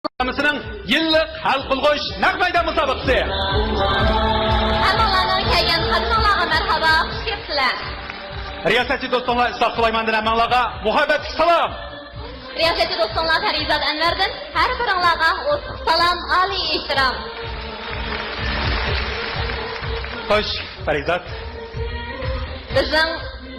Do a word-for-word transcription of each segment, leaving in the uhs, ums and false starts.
پروگراممىسىنىڭ يىللىق ھەل قىلغۇچ نەق مەيدان مۇسابىقىسى. ھەممىڭلارنىڭ كەلگەن قاتنىشىڭلارغا مەرھابا، خۇش كەپسىلەر. رىياسەتچى دوستۇڭلار ئىسھاق سۇلايماندىن ھەممىڭلارغا مۇھەببەتلىك سالام. رىياسەتچى دوستۇڭلار پەرىزات ئەنۋەردىن ھەر بىرىڭلارغا ئوتلۇق سالام، ئالىي ئېھتىرام. خوش، پەرىزات. بىزنىڭ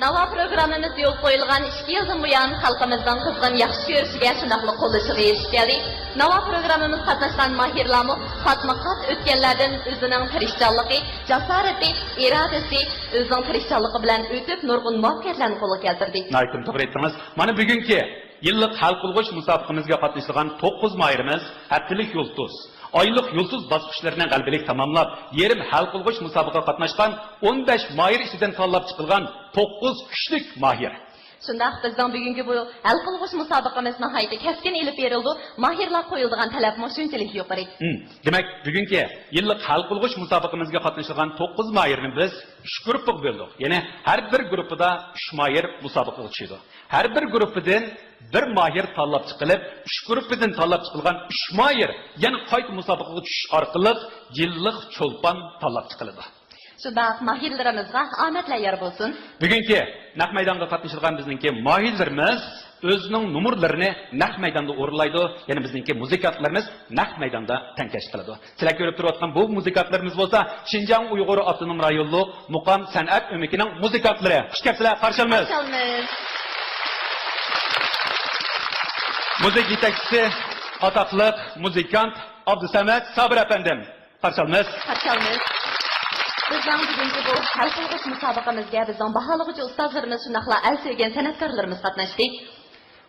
ناۋا پروگراممىمىز يولغا قويۇلغان ئىككى يىلدىن بۇيان، خەلقىمىزنىڭ قىزغىن ياخشى كۆرۈشىگە، شۇنداقلا قوللىشىغا ئېرىشىپ كەلدى. ناۋا پروگراممىمىزغا قاتناشقان ماھىرلارمۇ قاتمۇ قات ئۆتكەنلەردىن ئۆزىنىڭ تىرىشچانلىقى، جاسارىتى، ئىرادىسى، ئۆزىنىڭ تىرىشچانلىقى بىلەن ئۆتۈپ، نۇرغۇن مۇۋەپپەقىيەتلەرنى قولغا كەلتۈردى. ناھايىتى توغرا ئېيتتىڭىز. مانا بۈگۈنكى يىللىق ھەل قىلغۇچ مۇسابىقىمىزگە قاتنىشىدىغان توققۇز ماھىرىمىز ھەپتىلىك يۇلتۇز، ئايلىق يۇلتۇز باسقۇچلىرىنى غەلىبىلىك تاماملاپ، يېرىم ھەل قىلغۇچ مۇسابىقىگە قاتناشقان ئون بەش ماھىر ئىچىدىن تاللاپ چىقىلغان توققۇز كۈچلۈك ماھىر. شۇنداق، بىزنىڭ بۈگۈنكى بۇ ھەل قىلغۇچ مۇسابىقىمىز ناھايىتى كەسكىن ئېلىپ بېرىلىدۇ. ماھىرلار قويۇلىدىغان تەلەپمۇ شۇنچىلىك يۇقىرى. ھىم، دېمەك، بۈگۈنكى يىللىق ھەل قىلغۇچ مۇسابىقىمىزگە قاتنىشىدىغان توققۇز ماھىرنى بىز ئۈچ گۇرۇپپىغا بۆلدۇق. يەنى ھەر بىر گۇرۇپپىدا ئۈچ ماھىر مۇسابىقىگە چۈشىدۇ. ھەر بىر گۇرۇپپىدىن بىر ماھىر تاللاپ چىقىلىپ، ئۈچ گۇرۇپپىدىن تاللاپ چىقىلغان ئۈچ ماھىر يەنە قايتا مۇسابىقىگە چۈشۈش ئارقىلىق يىللىق چولپان تاللاپ چىقىلىدۇ. شۇنداق، ماھىرلىرىمىزغا ئامەتلەر يار بولسۇن. بۈگۈنكى نەق مەيدانغا قاتنىشىدىغان بىزنىڭكى ماھىرلىرىمىز ئۆزىنىڭ نومۇرلىرىنى نەق مەيداندا ئورۇنلايدۇ. يەنە بىزنىڭكى مۇزىكانتلىرىمىز نەق مەيداندا تەڭكەش قىلىدۇ. سىلەر كۆرۈپ تۇرۇۋاتقان بۇ مۇزىكانتلىرىمىز بولسا شىنجاڭ ئۇيغۇر ئاپتونوم رايونلۇق مۇقام سەنئەت ئۆمىكىنىڭ مۇزىكانتلىرى. خۇش كەپسىلەر، قارشى ئالىمىز. قارشى ئالىمىز. مۇزىكا يېتەكچىسى، ئاتاقلىق مۇزىكانت ئابدۇسەمەت سابىر ئەپەندىم. قارشى ئالىمىز. قارشى ئالىمىز. بىزنىڭ بۈگۈنكى بۇ ھەل قىلغۇچ مۇسابىقىمىزگە بىزنىڭ باھالىغۇچى ئۇستازلىرىمىز، شۇنداقلا ئەل سۆيگەن سەنئەتكارلىرىمىز قاتناشتى.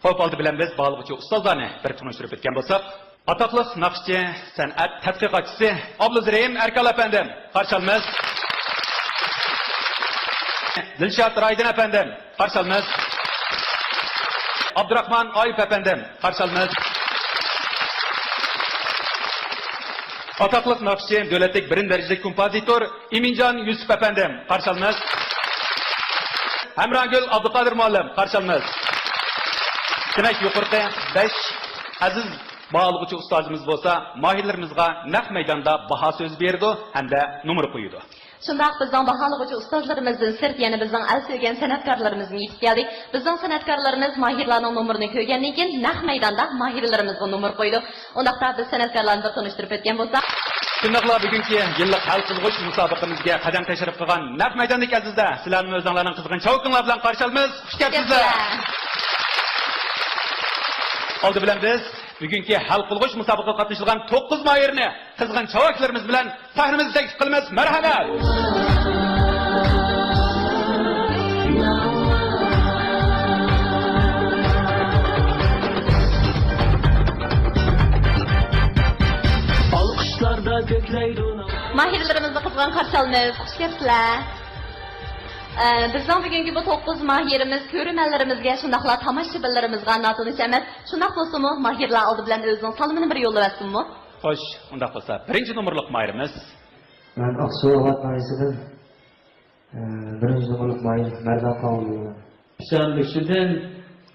خوپ، ئالدى بىلەن بىز باھالىغۇچى ئۇستازلارنى بىر تونۇشتۇرۇپ ئۆتكەن بولساق، ئاتاقلىق ناخشىچى، سەنئەت تەتقىقاتچىسى ئابلىزرېھىم ئەركال ئەپەندىم، قارشى ئالىمىز. دىلشات رايدىن ئەپەندىم، قارشى ئالىمىز. ئابدۇراخمان ئايۇپ ئەپەندىم، قارشى ئالىمىز. ئاتاقلىق ناخشىچى، دۆلەتلىك بىرىنچى دەرىجىلىك كومپوزىتور ئىمىنجان يۈسۈپ ئەپەندىم، قارشى ئالىمىز. ھەمراگۈل ئابدۇقادىر مۇئەللىم، قارشى ئالىمىز. دېمەك، يۇقىرىقى بەش ئەزىز باھالىغۇچى ئۇستازىمىز بولسا ماھىرلىرىمىزغا نەق مەيداندا باھا سۆزى بېرىدۇ ھەمدە نومۇر قويىدۇ. شۇنداق، بىزنىڭ باھالىغۇچى ئۇستازلىرىمىزدىن سىرت يەنە بىزنىڭ ئەل سۆيگەن سەنئەتكارلىرىمىزمۇ يېتىپ كەلدى. بىزنىڭ سەنئەتكارلىرىمىز ماھىرلارنىڭ نومۇرىنى كۆرگەندىن كېيىن نەق مەيداندا ماھىرلىرىمىزغا نومۇر قويىدۇ. ئۇنداقتا بىز سەنئەتكارلارنى بىر تونۇشتۇرۇپ ئۆتكەن بولساق. شۇنداقلا بۈگۈنكى يىللىق ھەل قىلغۇچ مۇسابىقىمىزگە قەدەم تەشرىپ قىلغان نەق مەيداندىكى ئەزىزلەر، سىلەرنى ئۆزۈڭلارنىڭ قىزغىن چاۋىكىڭلار بىلەن قارشى ئالىمىز. خۇش كەپسىزلەر. ئالدى بىلەن بىز بۈگۈنكى ھەل قىلغۇچ مۇسابىقىگە قاتنىشىدىغان توققۇز ماھىرنى قىزغىن چاۋاكلىرىمىز بىلەن سەھنىمىزگە تەكلىپ قىلىمىز. مەرھەمەت! ئالقىشلاردا كۆكلەيدۇ. ماھىرلىرىمىزنى قىزغىن قارشى ئالىمىز. خۇش كەپسىلەر. ئە، بىزنىڭ بۈگۈنكى بۇ توققۇز ماھىرىمىز كۆرۈرمەنلىرىمىزگە، شۇنداقلا تاماشىبىنلىرىمىزغا ناتونۇش ئەمەس. شۇنداق بولسىمۇ، ماھىرلار ئالدى بىلەن ئۆزىنىڭ سالىمىنى بىر يوللىۋەتسۇنمۇ؟ خوش، ئۇنداق بولسا، بىرىنچى نومۇرلۇق ماھىرىمىز. مەن ئاقسۇ ئاۋات ناھىيەسىدىن، ئە، بىرىنچى نومۇرلۇق ماھىر مەردان قاۋۇل بولىمەن. ھۈسەن بېكىشىدىن،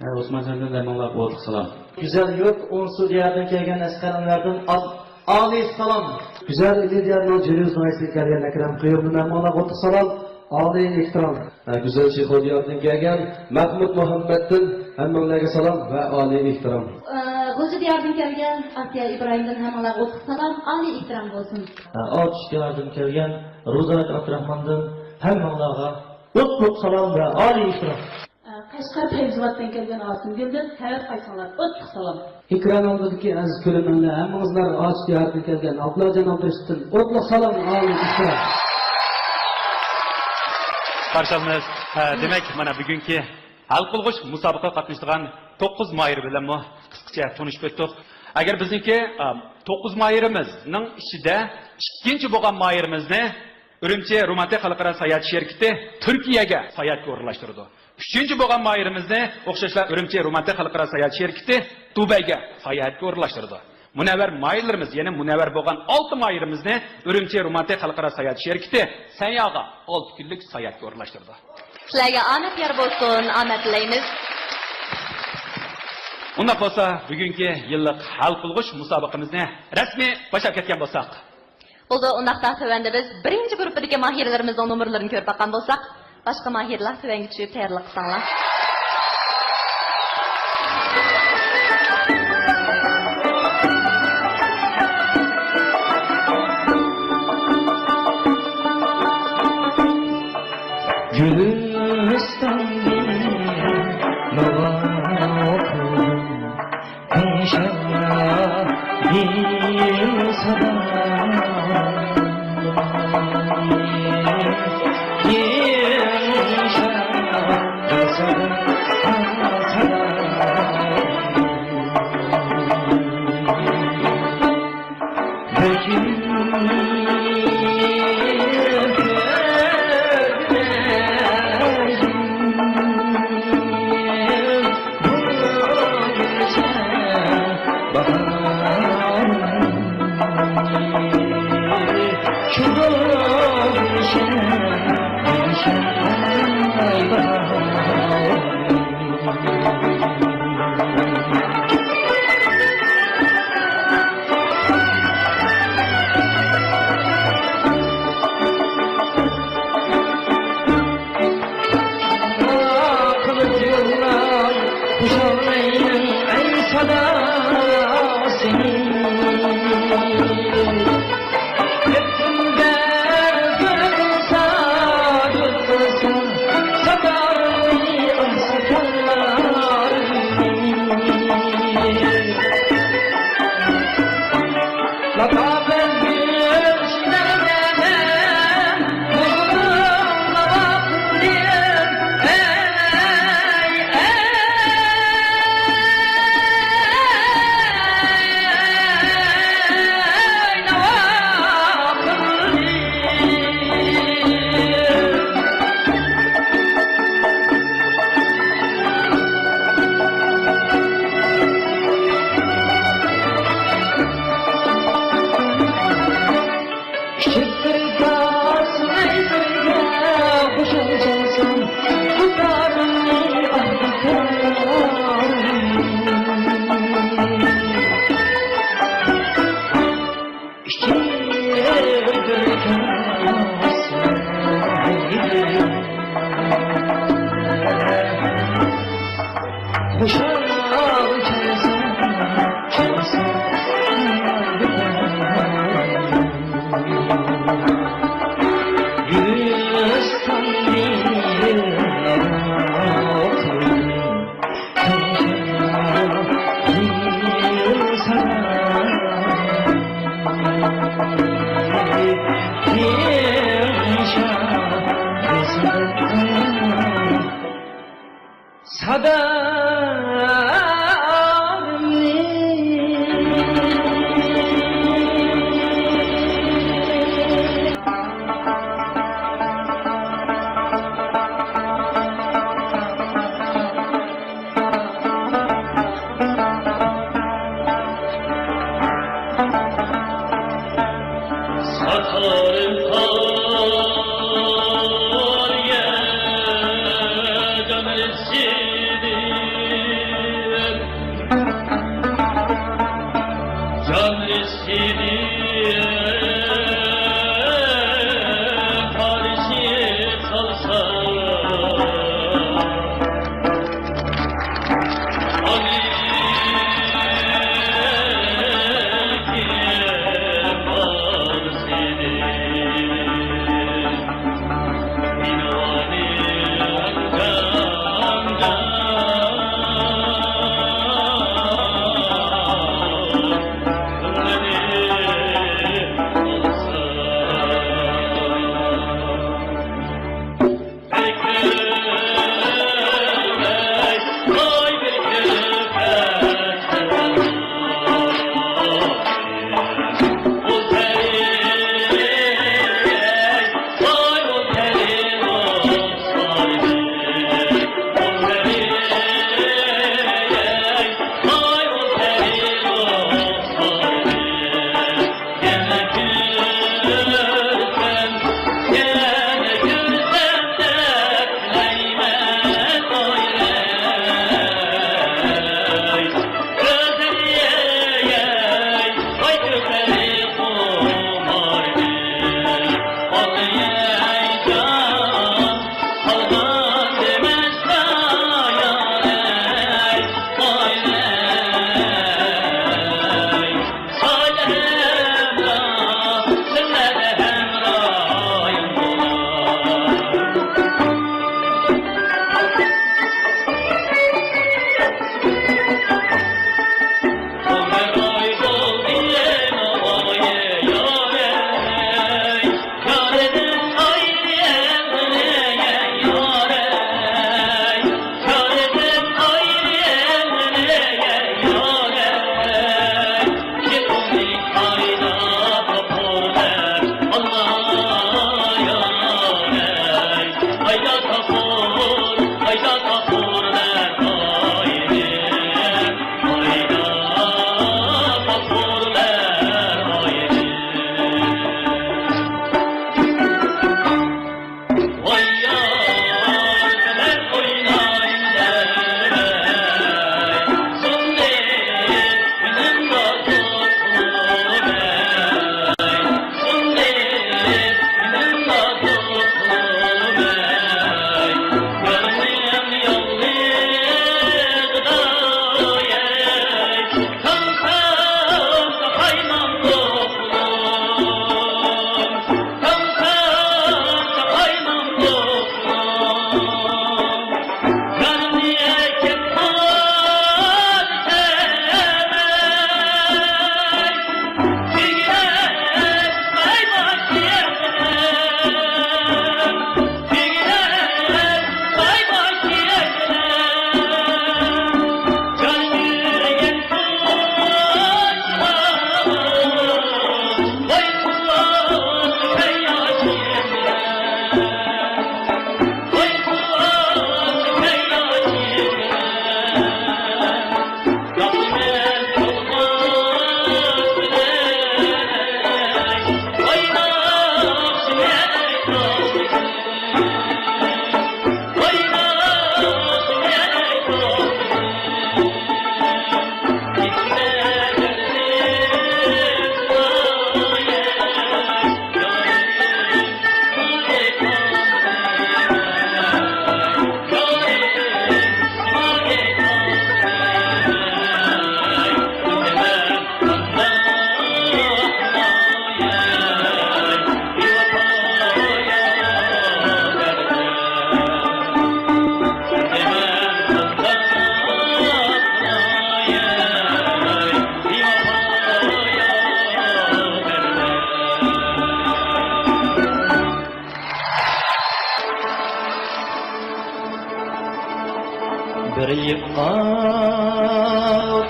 ئە، ئوسمانجاندىن ھەممىڭلارغا ئوتلۇق سالام. گۈزەل يۇرت ئونسۇ دىيارىدىن كەلگەن ئەسقەر ئەنۋەردىن ئال-، ئالىي سالام. گۈزەل ئىلى دىيارنىڭ جۆلىيۇز ناھىيەسىدىن كەلگەن ئەكرەم قېيۇمدىن ھەممىڭلارغا ئوتلۇق سالام، ئالىي ئېھتىرام. گۈزەل شىخۇ دىيارىدىن كەلگەن مەھمۇت مۇھەممەتتىن ھەممىڭلارغا سالام ۋە ئالىي ئېھتىرام. ئە، غۇلجا دىيارىدىن كەلگەن ئاسىيە ئىبراھىمدىن ھەممىڭلارغا ئوتلۇق سالام، ئالىي ئېھتىرام بولسۇن. ئە، ئاتۇش دىيارىدىن كەلگەن روزا ئابدۇراخماندىن ھەممىڭلارغا ئوتلۇق سالام ۋە ئالىي ئېھتىرام. ئە، قەشقەر پەيزىۋاتتىن كەلگەن ئاسىمگۈلدىن ھەر قايسىڭلارغا ئوتلۇق سالام. ئېكران ئالدىدىكى ئەزىز كۆرۈرمەنلەر، ھەممىڭىزلارغا ئاتۇش دىيارىدىن كەلگەن ئابدۇللاجان ئابدۇرېشىتتىن ئوتلۇق سالام، ئالىي ئېھتىرام. قارشى ئالىمىز. ھە، دېمەك، مانا بۈگۈنكى ھەل قىلغۇچ مۇسابىقىگە قاتنىشىدىغان توققۇز ماھىر بىلەنمۇ قىسقىچە تونۇشۇپ ئۆتتۇق. ئەگەر بىزنىڭكى، ئا، توققۇز ماھىرىمىزنىڭ ئىچىدە ئىككىنچى بولغان ماھىرىمىزنى ئۈرۈمچى رومانتىك خەلقئارا ساياھەت شىركىتى تۈركىيەگە ساياھەتكە ئورۇنلاشتۇرىدۇ. ئۈچىنچى بولغان ماھىرىمىزنى ئوخشاشلا ئۈرۈمچى رومانتىك خەلقئارا ساياھەت شىركىتى دۇبەيگە ساياھەتكە ئورۇنلاشتۇرىدۇ. مۇنەۋۋەر ماھىرلىرىمىز، يەنى مۇنەۋۋەر بولغان ئالتە ماھىرىمىزنى ئۈرۈمچى رومانتىك خەلقئارا ساياھەت شىركىتى سەنئاغا ئالتە كۈنلۈك ساياھەتكە ئورۇنلاشتۇرىدۇ. سىلەرگە ئامەت يار بولسۇن، ئامەت تىلەيمىز. ئۇنداق بولسا، بۈگۈنكى يىللىق ھەل قىلغۇچ مۇسابىقىمىزنى رەسمىي باشلاپ كەتكەن بولساق. بولدى، ئۇنداقتا تۆۋەندە بىز بىرىنچى گۇرۇپپىدىكى ماھىرىلىرىمىزنىڭ نومۇرلىرىنى كۆرۈپ باققان بولساق، باشقا ماھىرلار تۆۋەنگە چۈشۈپ تەييارلىق قىلساڭلار. گۈلىستاندىن ناۋا ئوقۇدۇم.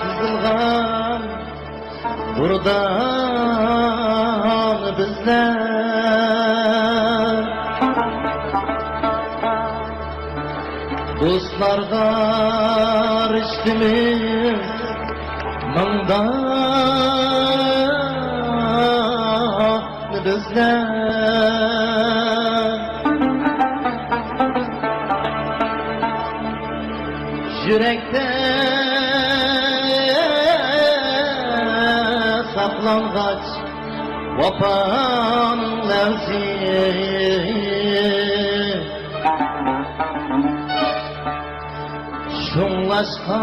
تىزىلغان دۇردانە بىزلەر، دوستلارغا رىشتىمىز مىڭدانە بىزلەر. يۈرەكتە ساقلانغاچ ۋاپانىڭ لەۋزى، شۇڭلاشقا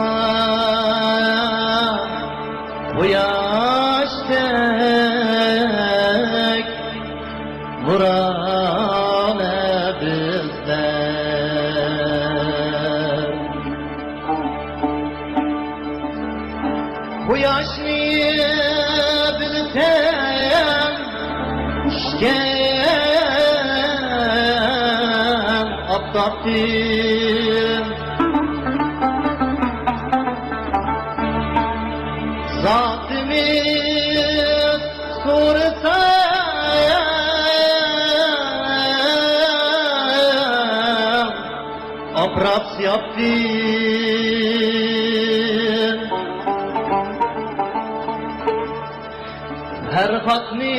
قۇياشتەك نۇرانە بىزلەر. قۇياشنى بىلسەم، چۈشكەن ئاپتاپتىن. زاتىمىز سورىساڭ، ئاپراپ سىياپتىن. پەرھاتنى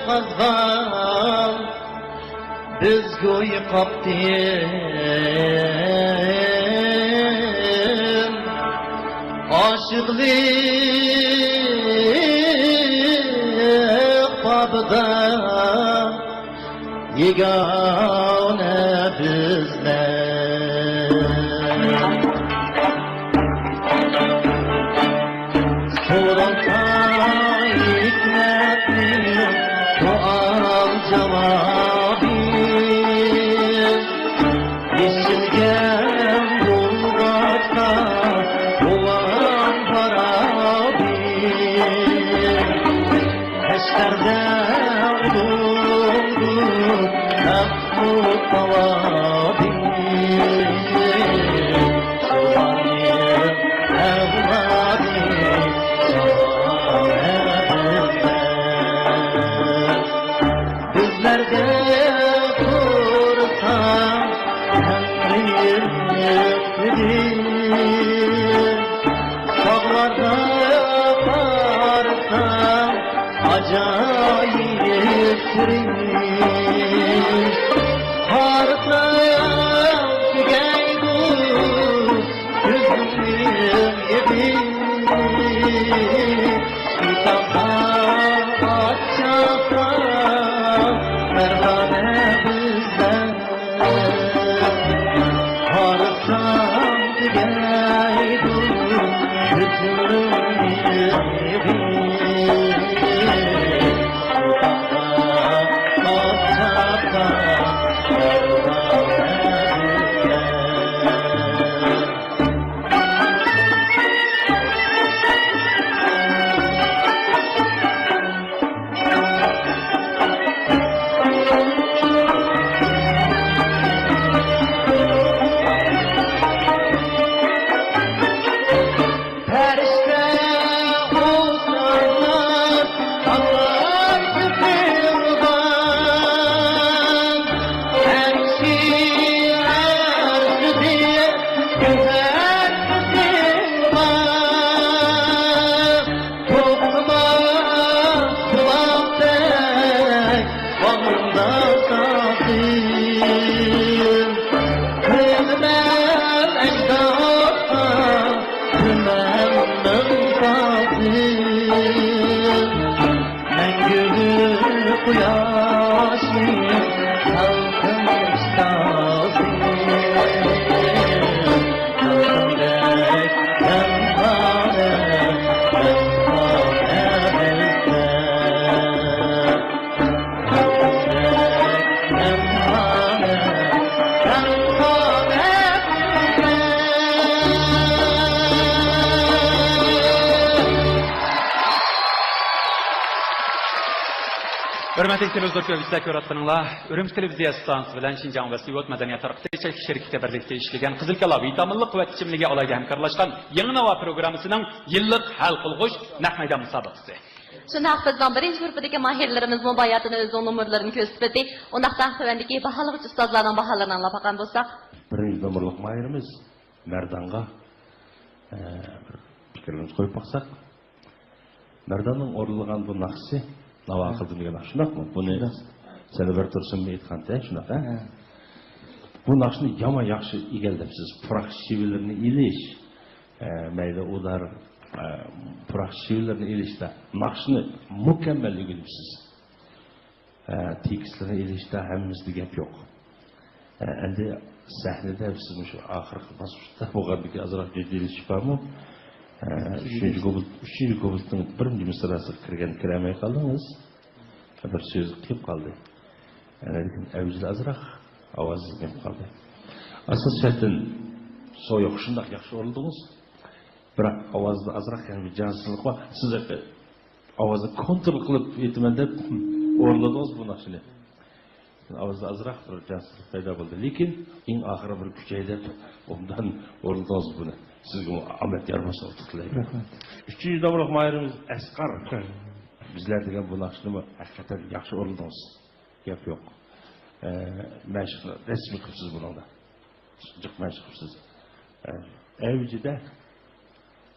قازغان بىز گويا قاپتىن، ئاشىقلىق بابىدا يېگانە بىزلەر. سورالسا ھېكمەتنى سوئال جاۋابى، يېشىلگەن بولغاچقا بوۋام خارابى. قەشقەردە ئۇلۇغدۇر ھەقمۇ ساۋابى. شۇلارنىڭ ئەۋلادى شۇلار ھەرگىزدە. بىزلەردە تۇرسا تەڭرىنىڭ ئىزى، ساغلاردا قارىسا ئاجايىپ سىرى. قارىسا تۈگەيدۇ كۆزۈمنىڭ يېرى. شۇ تاغدا ئات چاپسا مەردانە بىزلەر. قارىسام دېگەيدۇ كۆزۈمنىڭ يېرى. شۇ تاغدا ئات چاپسا مەردانە بىزلەر. پەرىشتە ئۇستازلار ئالاھىدە قىلغان، ئەرشى ئەرشىدە گۈزەل قىلغان. توختىماس بۇلاقتەك باغرىمدا سازىم، قىلىمەن ئەجدادقا تۈمەن مىڭ تازىم. مەڭگۈلۈك قۇياشىم، خەلقىم ئۇستازىم. ھۆرمەتلىك تېلېۋىزور كۆرگۈچىلەر، كۆرۈۋاتقىنىڭلار ئۈرۈمچى تېلېۋىزىيە ئىستانسىسى بىلەن شىنجاڭ ۋەسلىۋوت مەدەنىيەت تارقىتىش چەكلىك شىركىتى بىرلىكتە ئىشلىگەن قىزىل كالا ۋىتامىنلىق قۇۋۋەت ئىچىملىكى ئالاھىدە ھەمكارلاشقان يېڭى ناۋا پروگراممىسىنىڭ يىللىق ھەل قىلغۇچ نەق مەيدان مۇسابىقىسى. شۇنداق، بىزنىڭ بىرىنچى گۇرۇپپىدىكى ماھىرلىرىمىزمۇ باياتىن ئۆزىنىڭ نومۇرلىرىنى كۆرسىتىپ ئۆتتى. ئۇنداقتا تۆۋەندىكى باھالىغۇچى ئۇستازلارنىڭ باھالىرىنى ئاڭلاپ باققان بولساق. بىرىنچى نومۇرلۇق ماھىرىمىز مەردانغا، ئە، بىر پىكرىمىزنى قويۇپ باقساق. مەرداننىڭ ئورۇنلىغان بۇ ناخشىسى، ناۋا قىلدىم دېگەن ناخشا، شۇنداقمۇ؟ بۇنى شۇنداق. سەنە بىر تۇرسۇنمۇ ئېيتقانتى، شۇنداق، ھە؟ ھە. بۇ ناخشىنى يامان ياخشى ئىگىلەپسىز. پۇراق شېۋىلىرىنى ئېلىش، ئە، مەيلى ئۇدار، ئە، پۇراق شېۋىلىرىنى ئېلىشتا ناخشىنى مۇكەممەل ئۆگىنىپسىز. ئە، تېكىستلىرىنى ئېلىشتا ھەممىسىدە گەپ يوق. ئە، ئەمدى سەھنىدە سىز مۇشۇ ئاخىرقى باسقۇچتا بولغاندىكىن ئازراق جىددىيلىشىش بارمۇ؟ ئە، ئۈچىنچى كۇپلېت، ئۈچىنچى كۇپلېتنىڭ بىرىنچى مىسراسىغا كىرگەن، كىرەلمەي قالدىڭىز. بىر سۆز قېلىپ قالدى. ئەنە لېكىن ئەۋزىدە ئازراق ئاۋازىڭىز نېمە قالدى. ئاساسىي جەھەتتىن سو يوق، شۇنداق ياخشى ئورۇندىڭىز. بىراق ئاۋازدا ئازراق يەنە بىر جانسىزلىق بار. سىز ئاۋازنى كونترول قىلىپ ئېيتىمەن دەپ ئورۇنلىدىڭىز بۇ ناخشىنى. ئاۋازدا ئازراق بىر جانسىزلىق پەيدا بولدى. لېكىن ئەڭ ئاخىرى بىر كۈچەي دەپ ئوبدان ئورۇندىڭىز بۇنى. سىزگىمۇ ئامەت يار بولسۇن، ئۇتۇق تىلەيمەن. رەھمەت. ئۈچىنچى نومۇرلۇق ماھىرىمىز ئەسقەر. بىزلەر دېگەن بۇ ناخشىنىمۇ ھەقىقەتەن ياخشى ئورۇندىڭىز. گەپ يوق. ئە، مەشىقنى رەسمىي قىلىپسىز بۇنىڭدا. جىق مەشىق قىلىپسىز. ئە، ئەۋجىدە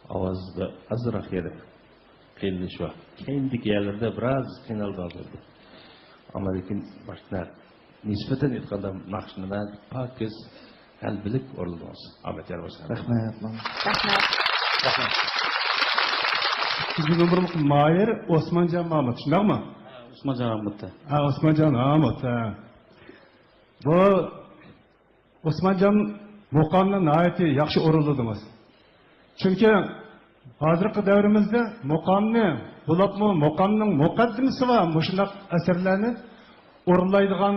ئاۋازدا ئازراق يەنە قىينىلىش بار. كەينىدىكى يەرلەردە بىراز قىينالدىڭىز ئەمدى. ئەمما لېكىن باشتا نىسبەتەن ئېيتقاندا ناخشىنى پاكىز، غەلىبىلىك ئورۇندىڭىز. ئامەت يار بولسۇن. رەھمەت. رەھمەت. ئىككىنچى نومۇرلۇق ماھىر ئوسمانجان مامۇت، شۇنداقمۇ؟ ئوسمانجان مامۇت. ھە، ئوسمانجان مامۇت، ھە. بۇ ئوسمانجان مۇقامنى ناھايىتى ياخشى ئورۇنلىدىڭىز. چۈنكى ھازىرقى دەۋرىمىزدە مۇقامنى، بولۇپمۇ مۇقامنىڭ مۇقەددىمىسى بار مۇشۇنداق ئەسەرلەرنى ئورۇنلايدىغان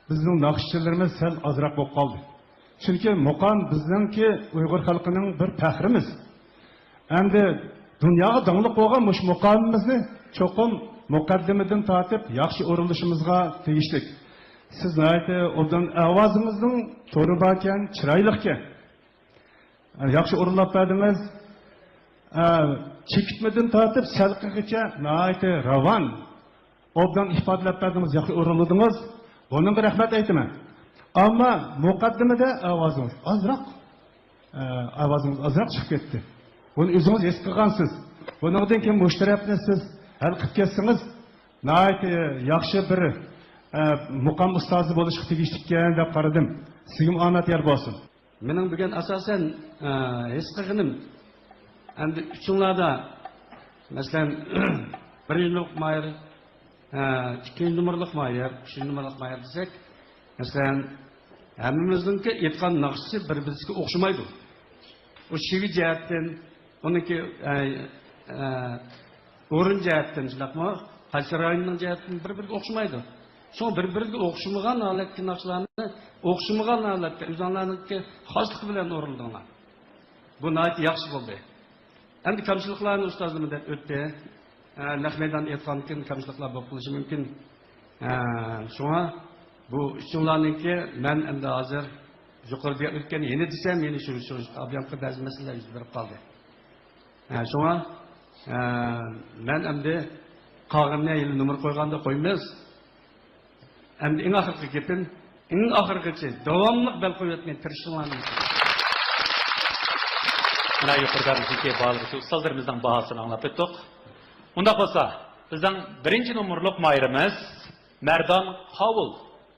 بىزنىڭ ناخشىچىلىرىمىز سەل ئازراق بولۇپ قالدى. چۈنكى مۇقام بىزنىڭكى ئۇيغۇر خەلقىنىڭ بىر پەخرىمىز. ئەمدى دۇنياغا داڭلىق بولغان مۇشۇ مۇقامىمىزنى چوقۇم مۇقەددىمىدىن تارتىپ ياخشى ئورۇنلىشىمىزغا تېگىشلىك. سىز ناھايىتى ئوبدان، ئاۋازىڭىزنىڭ تونى باركەن، چىرايلىقكەن. ياخشى ئورۇنلاپ بەردىڭىز. ئە، چېكىتمىدىن تارتىپ سەلقىگىچە ناھايىتى راۋان، ئوبدان ئىپادىلەپ بەردىڭىز، ياخشى ئورۇنلىدىڭىز. بۇنىڭغا رەھمەت ئېيتىمەن. ئەمما مۇقەددىمىدە ئاۋازىڭىز ئازراق، ئە، ئاۋازىڭىز ئازراق چىقىپ كەتتى. بۇنى ئۆزىڭىز ھېس قىلغانسىز. بۇنىڭدىن كېيىن مۇشۇ تەرەپنى سىز ھەل قىلىپ كەتسىڭىز، ناھايىتى ياخشى بىر، ئە، مۇقام ئۇستازى بولۇشقا تېگىشلىككەن دەپ قارىدىم. سىزگىمۇ ئامەت يار بولسۇن. مېنىڭ بۈگۈن ئاساسەن، ئە، ھېس قىلغىنىم، ئەمدى ئۈچۈڭلاردا، مەسىلەن، بىرىنچى نومۇرلۇق ماھىر، ئە، ئىككىنچى نومۇرلۇق ماھىر، ئۈچىنچى نومۇرلۇق ماھىر دېسەك، مەسىلەن، ھەممىمىزنىڭكى ئېيتقان ناخشىسى بىر-بىرسىگە ئوخشىمايدۇ. ئۇ شېۋە جەھەتتىن، ئۇنىڭكى، ئە، ئە، ئورۇن جەھەتتىن شۇنداقمۇ؟ قايسى رايوننىڭ جەھەتتىن بىر-بىرىگە ئوخشىمايدۇ. شۇڭا بىر-بىرىگە ئوخشىمىغان ھالەتتىكى ناخشىلارنى ئوخشىمىغان ھالەتتە ئۆزۈڭلارنىڭكى خاسلىقى بىلەن ئورۇندىڭلار. بۇ ناھايىتى ياخشى بولدى. ئەمدى كەمچىلىكلارنى ئۇستازلىرىمىز دەپ ئۆتتى. ئە، نەق مەيداندا ئېيتقاندىكىن كەمچىلىكلار بولۇپ قېلىشى مۇمكىن. ئە، شۇڭا بۇ ئۈچىڭلارنىڭكى مەن ئەمدى ھازىر يۇقىرىدا ئۆتكەن يەنە دېسەم، يەنە شۇ، شۇ، شۇ، بۇيانقى بەزى مەسىلىلەر يۈز بېرىپ قالدى. ھە، شۇڭا، ھە، مەن ئەمدى قالغىنىنى ھېلى نومۇر قويغاندا قويىمىز. ئەمدى ئەڭ ئاخىرقى گېپىم، ئەڭ ئاخىرغىچە داۋاملىق بەل قويۇۋاتقان تىرىشىشىڭلارنى. مانا يۇقىرىدا بىزنىڭكى باھالىغۇچى ئۇستازلىرىمىزنىڭ باھاسىنى ئاڭلاپ ئۆتتۇق. ئۇنداق بولسا، بىزنىڭ بىرىنچى نومۇرلۇق ماھىرىمىز مەردان قاۋۇل.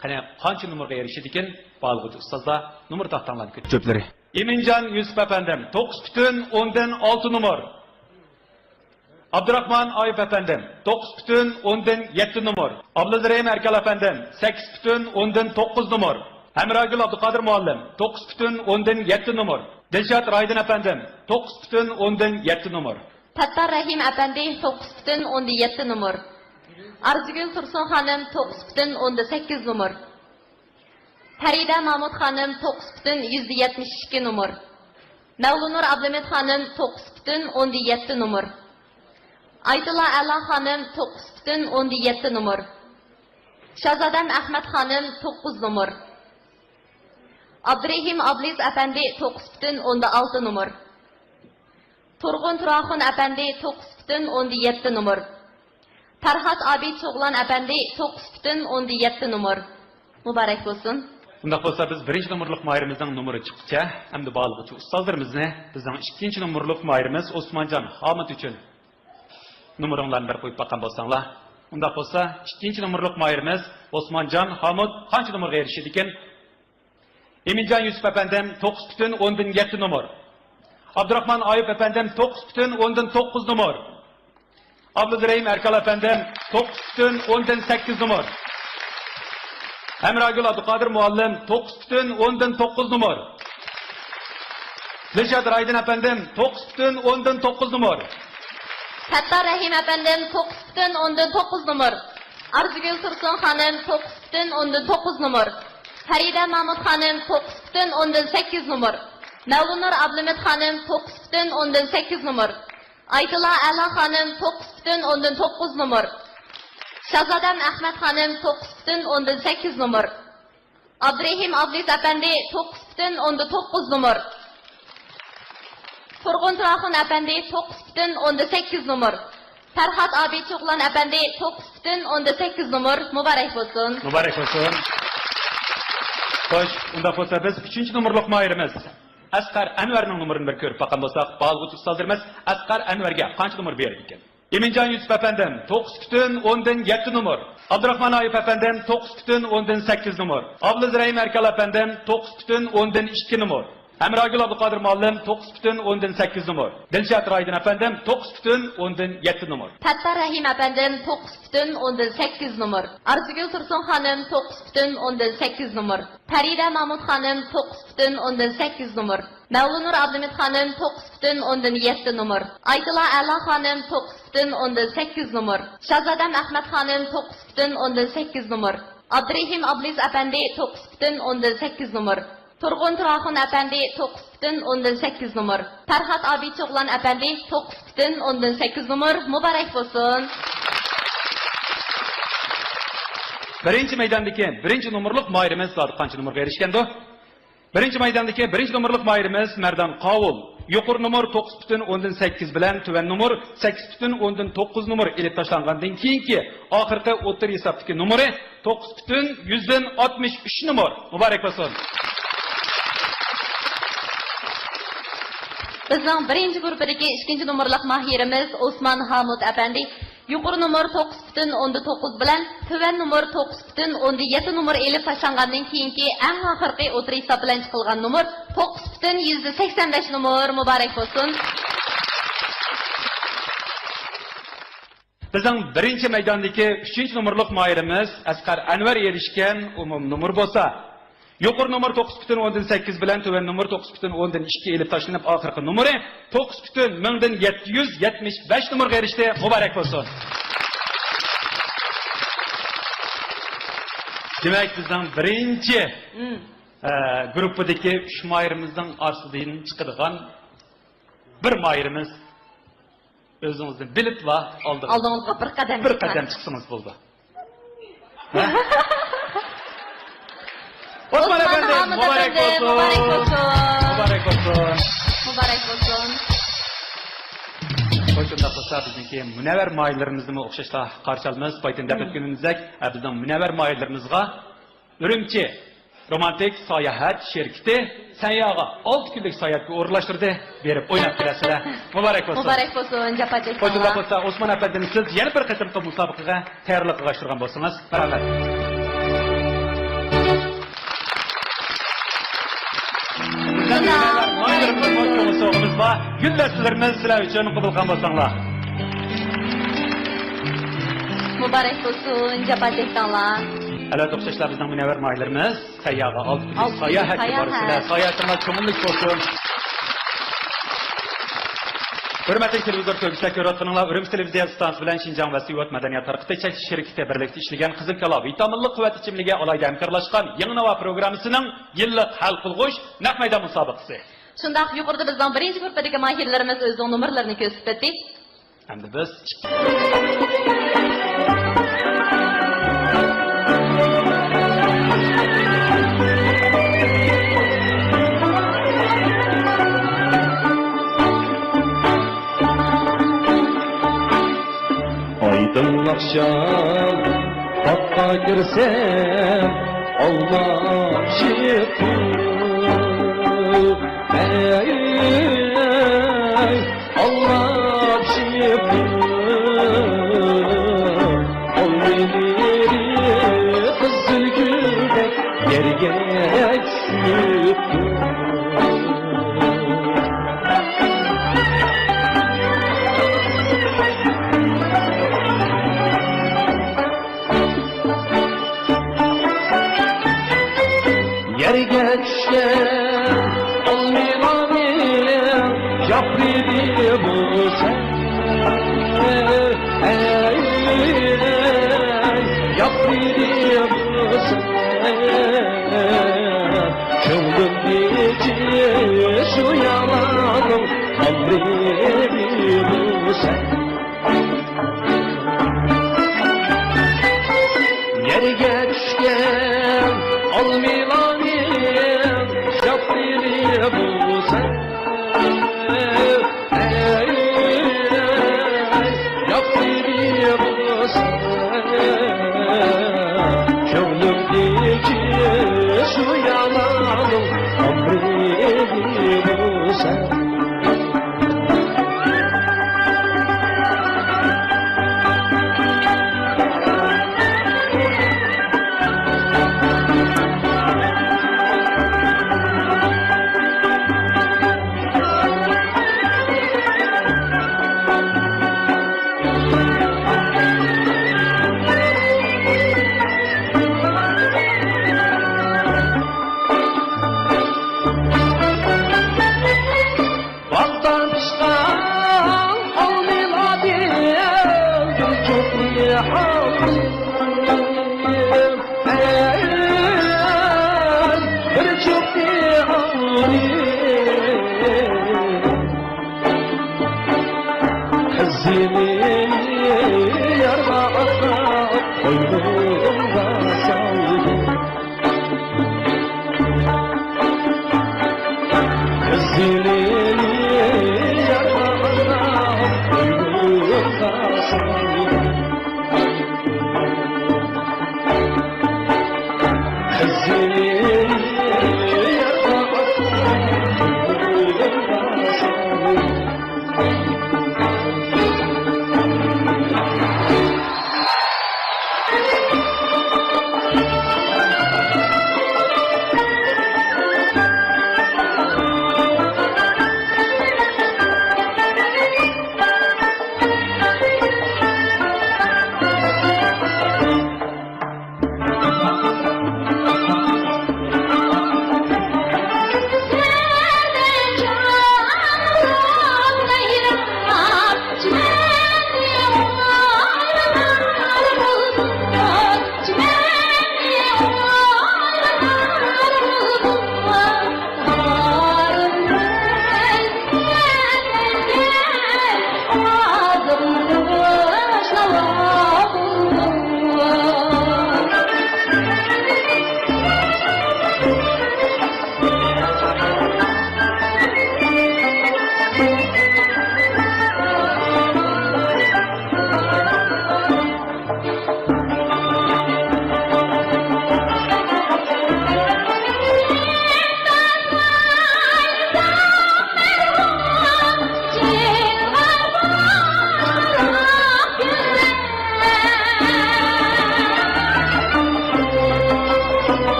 قېنى، قانچە نومۇرغا ئېرىشىدىكىن؟ باھالىغۇچى ئۇستازلار، نومۇر تاختاڭلارنى كۆتۈرۈڭ. جۈپلىرى. ئىمىنجان يۈسۈپ ئەپەندىم، توققۇز پۈتۈن ئوندىن ئالتە نومۇر. ئابدۇراخمان ئايۇپ ئەپەندىم، توققۇز پۈتۈن ئوندىن يەتتە نومۇر. ئابلىزرېھىم ئەركەل ئەپەندىم، سەككىز پۈتۈن ئوندىن توققۇز نومۇر. ھەمراگۈل ئابدۇقادىر مۇئەللىم، توققۇز پۈتۈن ئوندىن يەتتە نومۇر. دىلشات رايدىن ئەپەندىم، توققۇز پۈتۈن ئوندىن يەتتە نومۇر. پەتتار رەھىم ئەپەندى، توققۇز پۈتۈن ئوندىن يەتتە نومۇر. ئارزۇگۈل تۇرسۇن خانىم، توققۇز پۈتۈن ئوندىن سەككىز نومۇر. پەرىدە مامۇت خانىم، توققۇز پۈتۈن يۈزدە يەتمىش ئىككى نومۇر. مەۋلۇنۇر ئابلىمىت خانىم، توققۇز پۈتۈن ئوندىن يەتتە نومۇر. ئايتۇللا ئەلا خانىم، توققۇز پۈتۈن ئوندىن يەتتە نومۇر. شاھزادەم ئەخمەت خانىم، توققۇز نومۇر. ئابدۇرېھىم ئابلىز ئەپەندى، توققۇز پۈتۈن ئوندىن ئالتە نومۇر. تۇرغۇن تۇراخۇن ئەپەندى، توققۇز پۈتۈن ئوندىن يەتتە نومۇر. پەرھات ئابىد چوغلان ئەپەندى، توققۇز پۈتۈن ئوندىن يەتتە نومۇر. مۇبارەك بولسۇن. ئۇنداق بولسا، بىز بىرىنچى نومۇرلۇق ماھىرىمىزنىڭ نومۇرى چىققىچە، ئەمدى بارلىغۇچى ئۇستازلىرىمىزنى بىزنىڭ ئىككىنچى نومۇرلۇق ماھىرىمىز ئوسمانجان ھامۇت ئۈچۈن نومۇرۇڭلارنى بىر قويۇپ باققان بولساڭلار. ئۇنداق بولسا، ئىككىنچى نومۇرلۇق ماھىرىمىز ئوسمانجان ھامۇت قانچە نومۇرغا ئېرىشىدىكىن؟ ئىمىنجان يۈسۈپ ئەپەندىم، توققۇز پۈتۈن ئوندىن يەتتە نومۇر. ئابدۇراخمان ئايۇپ ئەپەندىم، توققۇز پۈتۈن ئوندىن توققۇز نومۇر. ئابلىز رەھىم ئەركال ئەپەندىم، توققۇز پۈتۈن ئوندىن سەككىز نومۇر. ھەمراگۈل ئابدۇقادىر مۇئەللىم، توققۇز پۈتۈن ئوندىن توققۇز نومۇر. دىلشات رايدىن ئەپەندىم، توققۇز پۈتۈن ئوندىن توققۇز نومۇر. پەتتار رەھىم ئەپەندىم، توققۇز پۈتۈن ئوندىن توققۇز نومۇر. ئارزۇگۈل تۇرسۇن خانىم، توققۇز پۈتۈن ئوندىن توققۇز نومۇر. پەرىدە مامۇت خانىم، توققۇز پۈتۈن ئوندىن سەككىز نومۇر. مەۋلۇنۇر ئابلىمىت خانىم، توققۇز پۈتۈن ئوندىن سەككىز نومۇر. ئايتۇلا ئەلا خانىم، توققۇز پۈتۈن ئوندىن توققۇز نومۇر. شاھزادەم ئەخمەت خانىم، توققۇز پۈتۈن ئوندىن سەككىز نومۇر. ئابدۇرېھىم ئابلىز ئەپەندى، توققۇز پۈتۈن ئوندىن توققۇز نومۇر. تۇرغۇن تۇراخۇن ئەپەندى، توققۇز پۈتۈن ئوندىن سەككىز نومۇر. پەرھات ئابىد چوغلان ئەپەندى، توققۇز پۈتۈن ئوندىن سەككىز نومۇر. مۇبارەك بولسۇن. مۇبارەك بولسۇن. خوش، ئۇنداق بولسا بىز ئۈچىنچى نومۇرلۇق ماھىرىمىز ئەسقەر ئەنۋەرنىڭ نومۇرىنى بىر كۆرۈپ باققان بولساق، بارلىغۇچى ئۇستازلىرىمىز ئەسقەر ئەنۋەرگە قانچە نومۇر بېرىدىكەن؟ ئىمىنجان يۈسۈپ ئەپەندىم، توققۇز پۈتۈن ئوندىن يەتتە نومۇر. ئابدۇراخمان ئايۇپ ئەپەندىم، توققۇز پۈتۈن ئوندىن سەككىز نومۇر. ئابلىز رەھىم ئەركال ئەپەندىم، توققۇز پۈتۈن ئوندىن ئىككى نومۇر. ھەمراگۈل ئابدۇقادىر مۇئەللىم، توققۇز پۈتۈن ئوندىن سەككىز نومۇر. دىلشات رايدىن ئەپەندىم، توققۇز پۈتۈن ئوندىن يەتتە نومۇر. پەتتار رەھىم ئەپەندىم، توققۇز پۈتۈن ئوندىن سەككىز نومۇر. ئارزۇگۈل تۇرسۇن خانىم، توققۇز پۈتۈن ئوندىن سەككىز نومۇر. پەرىدە مامۇت خانىم، توققۇز پۈتۈن ئوندىن سەككىز نومۇر. مەۋلۇنۇر ئابلىمىت خانىم، توققۇز پۈتۈن ئوندىن يەتتە نومۇر. ئايتۇلا ئەلا خانىم، توققۇز پۈتۈن ئوندىن سەككىز نومۇر. شاھزادەم ئەخمەت خانىم، توققۇز پۈتۈن ئوندىن سەككىز نومۇر. ئابدۇرېھىم ئابلىز ئەپەندى، توققۇز پۈتۈن ئوندىن سەككىز نومۇر. تۇرغۇن تۇراخۇن ئەپەندى، توققۇز پۈتۈن ئوندىن سەككىز نومۇر. پەرھات ئابىد چوغلان ئەپەندى، توققۇز پۈتۈن ئوندىن سەككىز نومۇر. مۇبارەك بولسۇن. بىرىنچى مەيداندىكى بىرىنچى نومۇرلۇق ماھىرىمىز زادى قانچە نومۇرغا ئېرىشكەندۇ؟ بىرىنچى مەيداندىكى بىرىنچى نومۇرلۇق ماھىرىمىز مەردان قاۋۇل. يۇقىرى نومۇر توققۇز پۈتۈن ئوندىن سەككىز بىلەن تۆۋەن نومۇر سەككىز پۈتۈن ئوندىن توققۇز نومۇر ئېلىپ تاشلانغاندىن كېيىنكى ئاخىرقى ئوتتۇرا ھېسابتىكى نومۇرى توققۇز پۈتۈن يۈزدىن ئاتمىش ئۈچ نومۇر. مۇبارەك بولسۇن. بىزنىڭ بىرىنچى گۇرۇپپىدىكى ئىككىنچى نومۇرلۇق ماھىرىمىز ئوسمان ھامۇت ئەپەندى. يۇقىرى نومۇر توققۇز پۈتۈن ئوندىن توققۇز بىلەن تۆۋەن نومۇر توققۇز پۈتۈن ئوندىن يەتتە نومۇر ئېلىپ تاشلانغاندىن كېيىنكى ئەڭ ئاخىرقى ئوتتۇرا ھېساب بىلەن چىقىلغان نومۇر توققۇز پۈتۈن يۈزدە سەكسەن بەش نومۇر. مۇبارەك بولسۇن. بىزنىڭ بىرىنچى مەيداندىكى ئۈچىنچى نومۇرلۇق ماھىرىمىز ئەسقەر ئەنۋەر ئېرىشكەن ئومۇمىي نومۇر بولسا، يۇقىرى نومۇر توققۇز پۈتۈن ئوندىن سەككىز بىلەن تۆۋەن نومۇر توققۇز پۈتۈن ئوندىن ئىككى ئېلىپ تاشلىنىپ، ئاخىرقى نومۇرى توققۇز پۈتۈن مىڭدىن يەتتە يۈز يەتمىش بەش نومۇرغا ئېرىشتى. مۇبارەك بولسۇن. دېمەك، بىزنىڭ بىرىنچى، مم. ئە، گۇرۇپپىدىكى ئۈچ ماھىرىمىزنىڭ ئارىسىدىن چىقىدىغان بىر ماھىرىمىز. ئۆزىڭىزنى بىلىپلا ئالدىڭىز. ئالدىڭىزغا بىر قەدەم بىر چىقسا. قەدەم چىقسىڭىز بولدى. ھە؟ ئوسمان ئوسمان ئەپەندىم، ھامۇت مۇبارەك ئەپەندىم، بولسۇن. مۇبارەك بولسۇن. مۇبارەك بولسۇن. مۇبارەك بولسۇن. خوش، شۇنداق بولسا، بىزنىڭكى مۇنەۋۋەر ماھىرلىرىمىزنىمۇ ئوخشاشلا قارشى ئالىمىز. بايىتىن دەپ مم. ئۆتكىنىمىزدەك، ئە، بىزنىڭ مۇنەۋۋەر ماھىرلىرىمىزغا ئۈرۈمچى رومانتىك ساياھەت شىركىتى سەنياغا ئالتە كۈنلۈك ساياھەتكە ئورۇنلاشتۇردى. بېرىپ ئويناپ كېلەرسىلەر. مۇبارەك بولسۇن. مۇبارەك بولسۇن، جاپا چەككەن. خوش، شۇنداق بولسا، ئوسمان ئەپەندىم، سىز يەنە بىر قېتىمقى مۇسابىقىگە تەييارلىق قىلغاچ تۇرغان بولسىڭىز، پاراڭلار. مۇنەۋۋەر ماھىرلىرىمىزمۇ كۆڭۈل سوۋغىمىز بار. گۈل دەستىلىرىمىز سىلەر ئۈچۈن قوبۇل قىلغان بولساڭلار. مۇبارەك بولسۇن، جاپا چەكتىڭلار. ئەلۋەتتە، ئوخشاشلا بىزنىڭ مۇنەۋۋەر ماھىرلىرىمىز سەنياغا ئالتە كۈنلۈك ئالتە كۈنلۈك ساياھەتكە ساياھەت. بارىسىلەر. ساياھىتىڭلار كۆڭۈللۈك بولسۇن. ھۆرمەتلىك تېلېۋىزور كۆرگۈچىلەر، كۆرۈۋاتقىنىڭلار ئۈرۈمچى تېلېۋىزىيە ئىستانسىسى بىلەن شىنجاڭ ۋەسىيوت مەدەنىيەت تارقىتىش چەكلىك شىركىتى بىرلىكتە ئىشلىگەن قىزىل كالا ۋىتامىنلىق قۇۋۋەت ئىچىملىكى ئالاھىدە ھەمكارلاشقان يېڭى ناۋا پروگراممىسىنىڭ يىللىق ھەل قىلغۇچ نەق مەيدان مۇسابىقىسى. شۇنداق، يۇقىرىدا بىزنىڭ بىرىنچى گۇرۇپپىدىكى ماھىرلىرىمىز ئۆزىنىڭ نومۇرلىرىنى كۆرسىتىپ ئۆتتى. ئەمدى بىز. دىڭ ئاخشام باغقا كىرسەم، ئالما پىشىپتۇ. ھەي، ئالما پىشىپتۇ. ئالمىلىرى قىزىل گۈلدەك يەرگە چۈشۈپتۇ. يەرگە چۈشكەن ئالمىلارنىڭ ياپرىقى بولسا، ئەي، ياپرىقى بولسا، كۆڭلۈمدىكى شۇ يالاننىڭ ئامرىقى بولسا. يەرگە چۈشكەن ئالمىلارنىڭ ياپرىقى بولسا، ئەي، ياپرىقى بولسا، كۆڭلۈمدىكى شۇ يالاننىڭ ئامرىقى بولسا. باغدا پىشقان ئالمىلاردىن بىر جۈپنى ئالدىم. ئەي، بىر جۈپنى ئالدىم. قىزىلىنى يارغا ئاتاپ، قوينۇمغا سالدىم.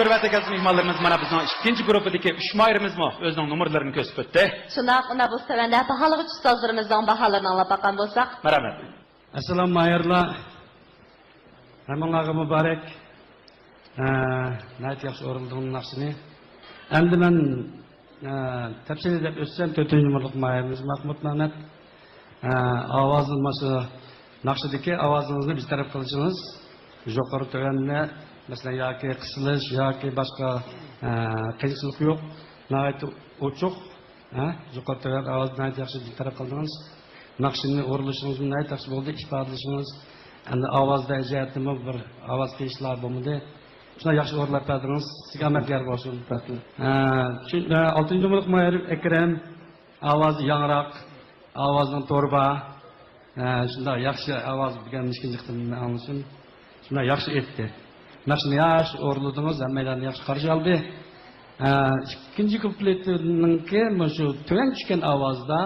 ھۆرمەتلىك ئەزىز مېھمانلىرىمىز، مانا بىزنىڭ ئىككىنچى گۇرۇپپىدىكى ئۈچ ماھىرىمىزمۇ ئۆزىنىڭ نومۇرلىرىنى كۆرسىتىپ ئۆتتى. شۇنداق، ئۇنداق بولسا تۆۋەندە باھالىغۇچى ئۇستازلىرىمىزنىڭ باھالىرىنى ئاڭلاپ باققان بولساق. مەرھەمەت. ئەسسالام ماھىرلار. ھەممىڭلارغا مۇبارەك. ئە، ناھايىتى ياخشى ئورۇنلىدىڭ ناخشىنى. ئەمدى مەن، ئە، تەپسىلىي دەپ ئۆتسەم، تۆتىنچى نومۇرلۇق ماھىرىمىز مەخمۇت مەمەت. ئە، ئاۋازنى مانا شۇ ناخشىدىكى ئاۋازىڭىزنى بىر تەرەپ قىلىشىڭىز، يۇقىرى تۆۋەننى، مەسىلەن، ياكى قىسىلىش، ياكى باشقا، ئە، قىيىنچىلىق يوق. ناھايىتى ئوچۇق. ھە، يۇقىرى تۆۋەن ئاۋازنى ناھايىتى ياخشى بىر تەرەپ قىلدىڭىز. ناخشىنى ئورۇنلىشىڭىزمۇ ناھايىتى ياخشى بولدى، ئىپادىلىشىڭىز. ئەمدى ئاۋازدا جەھەتتىمۇ بىر ئاۋاز قىيىشلار بولمىدى. شۇنداق ياخشى ئورۇنلاپ بەردىڭىز. سىزگە ئامەت يار بولسۇن. رەھمەت. ھە، شۇ، ھە، ئالتىنچى نومۇرلۇق ماھىر ئەكرەم، ئاۋازى ياڭراق، ئاۋازىنىڭ تورى بار. ھە، شۇنداق ياخشى ئاۋاز بۈگۈن ئىككىنچى قېتىم ئاڭلىشىم. شۇنداق ياخشى ئېيتتى. ناخشىنى ياخشى ئورۇنلىدىڭىز، ھەممەيلەننى ياخشى قارشى ئالدى. ئە، ئىككىنچى كۇپلېتىنىڭكى مۇشۇ تۆۋەن چۈشكەن ئاۋازدا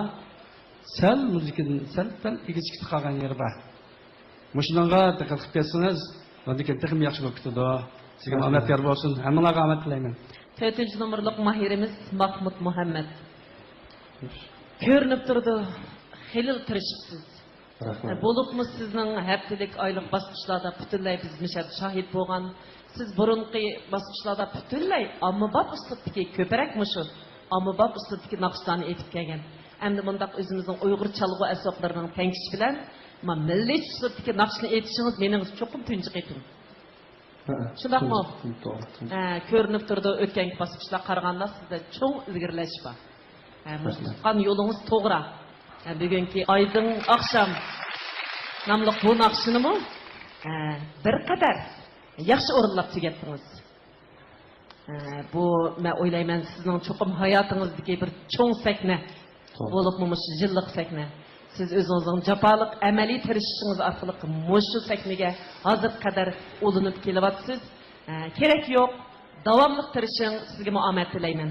سەل مۇزىكىدىن سەل پەل ئېگىز چىقىپ قالغان يېرى بار. مۇشۇنىڭغا دىققەت قىلىپ كەتسىڭىز، ئاندىن كېيىن تېخىمۇ ياخشى بولۇپ كېتىدۇ. سىزگە ئامەت يار بولسۇن، ھەممىڭلارغا ئامەت تىلەيمەن. تۆتىنچى نومۇرلۇق ماھىرىمىز ماخمۇت مۇھەممەد. كۆرۈنۈپ تۇرىدۇ، خېلىلا تىرىشىپسىز. رەھمەت. بولۇپمۇ سىزنىڭ ھەپتىلىك، ئايلىق باسقۇچلاردا پۈتۈنلەي بىز مۇشۇ يەردە شاھىت بولغان. سىز بۇرۇنقى باسقۇچلاردا پۈتۈنلەي ئاممىباب ئۇسلۇبتىكى، كۆپرەك مۇشۇ ئاممىباب ئۇسلۇبتىكى ناخشىلارنى ئېيتىپ كەلگەن. ئەمدى مۇنداق ئۆزىمىزنىڭ ئۇيغۇر چالغۇ ئەسۋابلىرىنىڭ تەڭشىشى بىلەن، ما، مىللىي ئۇسلۇبتىكى ناخشىنى ئېيتىشىڭىز مېنىڭ چوقۇم تۇنجى قېتىم. ھە، شۇنداقمۇ؟ تۇنجى قېتىم، توغرا، تۇنجى. ھە، كۆرۈنۈپ تۇرىدۇ، ئۆتكەنكى باسقۇچلارغا قارىغاندا سىزدە چوڭ ئىلگىرىلەش بار. ھە، مۇشۇ، رەھمەت، تۇتقان يولىڭىز توغرا. ھە، بۈگۈنكى ئايدىڭ ئاخشام ناملىق بۇ ناخشىنىمۇ، ھە، بىر قەدەر ياخشى ئورۇنلاپ تۈگەتتىڭىز. ھە، بۇ، مەن ئويلايمەن، سىزنىڭ چوقۇم ھاياتىڭىزدىكى بىر چوڭ سەھنە. توغرا. بولۇپمۇ مۇشۇ يىللىق سەھنە. سىز ئۆزىڭىزنىڭ جاپالىق ئەمەلىي تىرىشىشىڭىز ئارقىلىق مۇشۇ سەھنىگە ھازىرغا قەدەر ئۇلىنىپ كېلىۋاتىسىز. ھە، كېرەك يوق. داۋاملىق تىرىشىڭ، سىزگىمۇ ئامەت تىلەيمەن.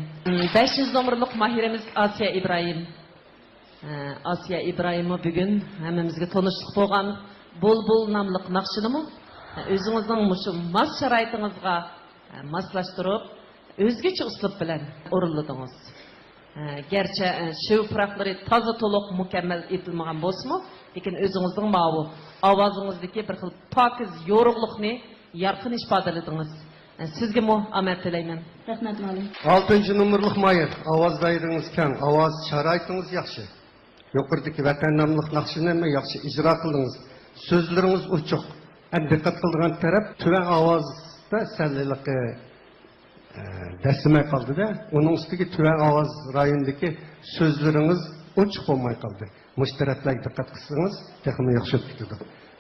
بەشىنچى نومۇرلۇق ماھىرىمىز ئاسىيە ئىبراھىم. ئاسىيە ئىبراھىممۇ بۈگۈن ھەممىمىزگە تونۇشلۇق بولغان بۇلبۇل ناملىق ناخشىنىمۇ ئۆزىڭىزنىڭ مۇشۇ ماس شارائىتىڭىزغا ماسلاشتۇرۇپ، ئۆزگىچە ئۇسلۇب بىلەن ئورۇنلىدىڭىز. گەرچە شىۋە پۇراقلىرى تازا تولۇق مۇكەممەل ئېيتىلمىغان بولسىمۇ، لېكىن ئۆزىڭىزنىڭ ماۋۇ ئاۋازىڭىزدىكى بىر خىل پاكىز يورۇقلۇقنى يارقىن ئىپادىلىدىڭىز. سىزگىمۇ ئامەت تىلەيمەن. رەھمەت، مۇئەللىم. ئالتىنچى نومۇرلۇق ماھىر، ئاۋاز دائىرىڭىز كەڭ، ئاۋاز شارائىتىڭىز ياخشى. يۇقىرىدىكى ۋەتەن ناملىق ناخشىنىمۇ ياخشى ئىجرا قىلدىڭىز. سۆزلىرىڭىز ئوچۇق. ئەمدى دىققەت قىلىدىغان تەرەپ، تۆۋەن ئاۋازدا سەل ھېلىقى، ئە، دەسسىمەي قالدى-دە. ئۇنىڭ ئۈستىگە تۆۋەن ئاۋاز رايونىدىكى سۆزلىرىڭىز ئوچۇق بولماي قالدى. مۇشۇ تەرەپلەرگە دىققەت قىلسىڭىز، تېخىمۇ ياخشى بولۇپ كېتىدۇ.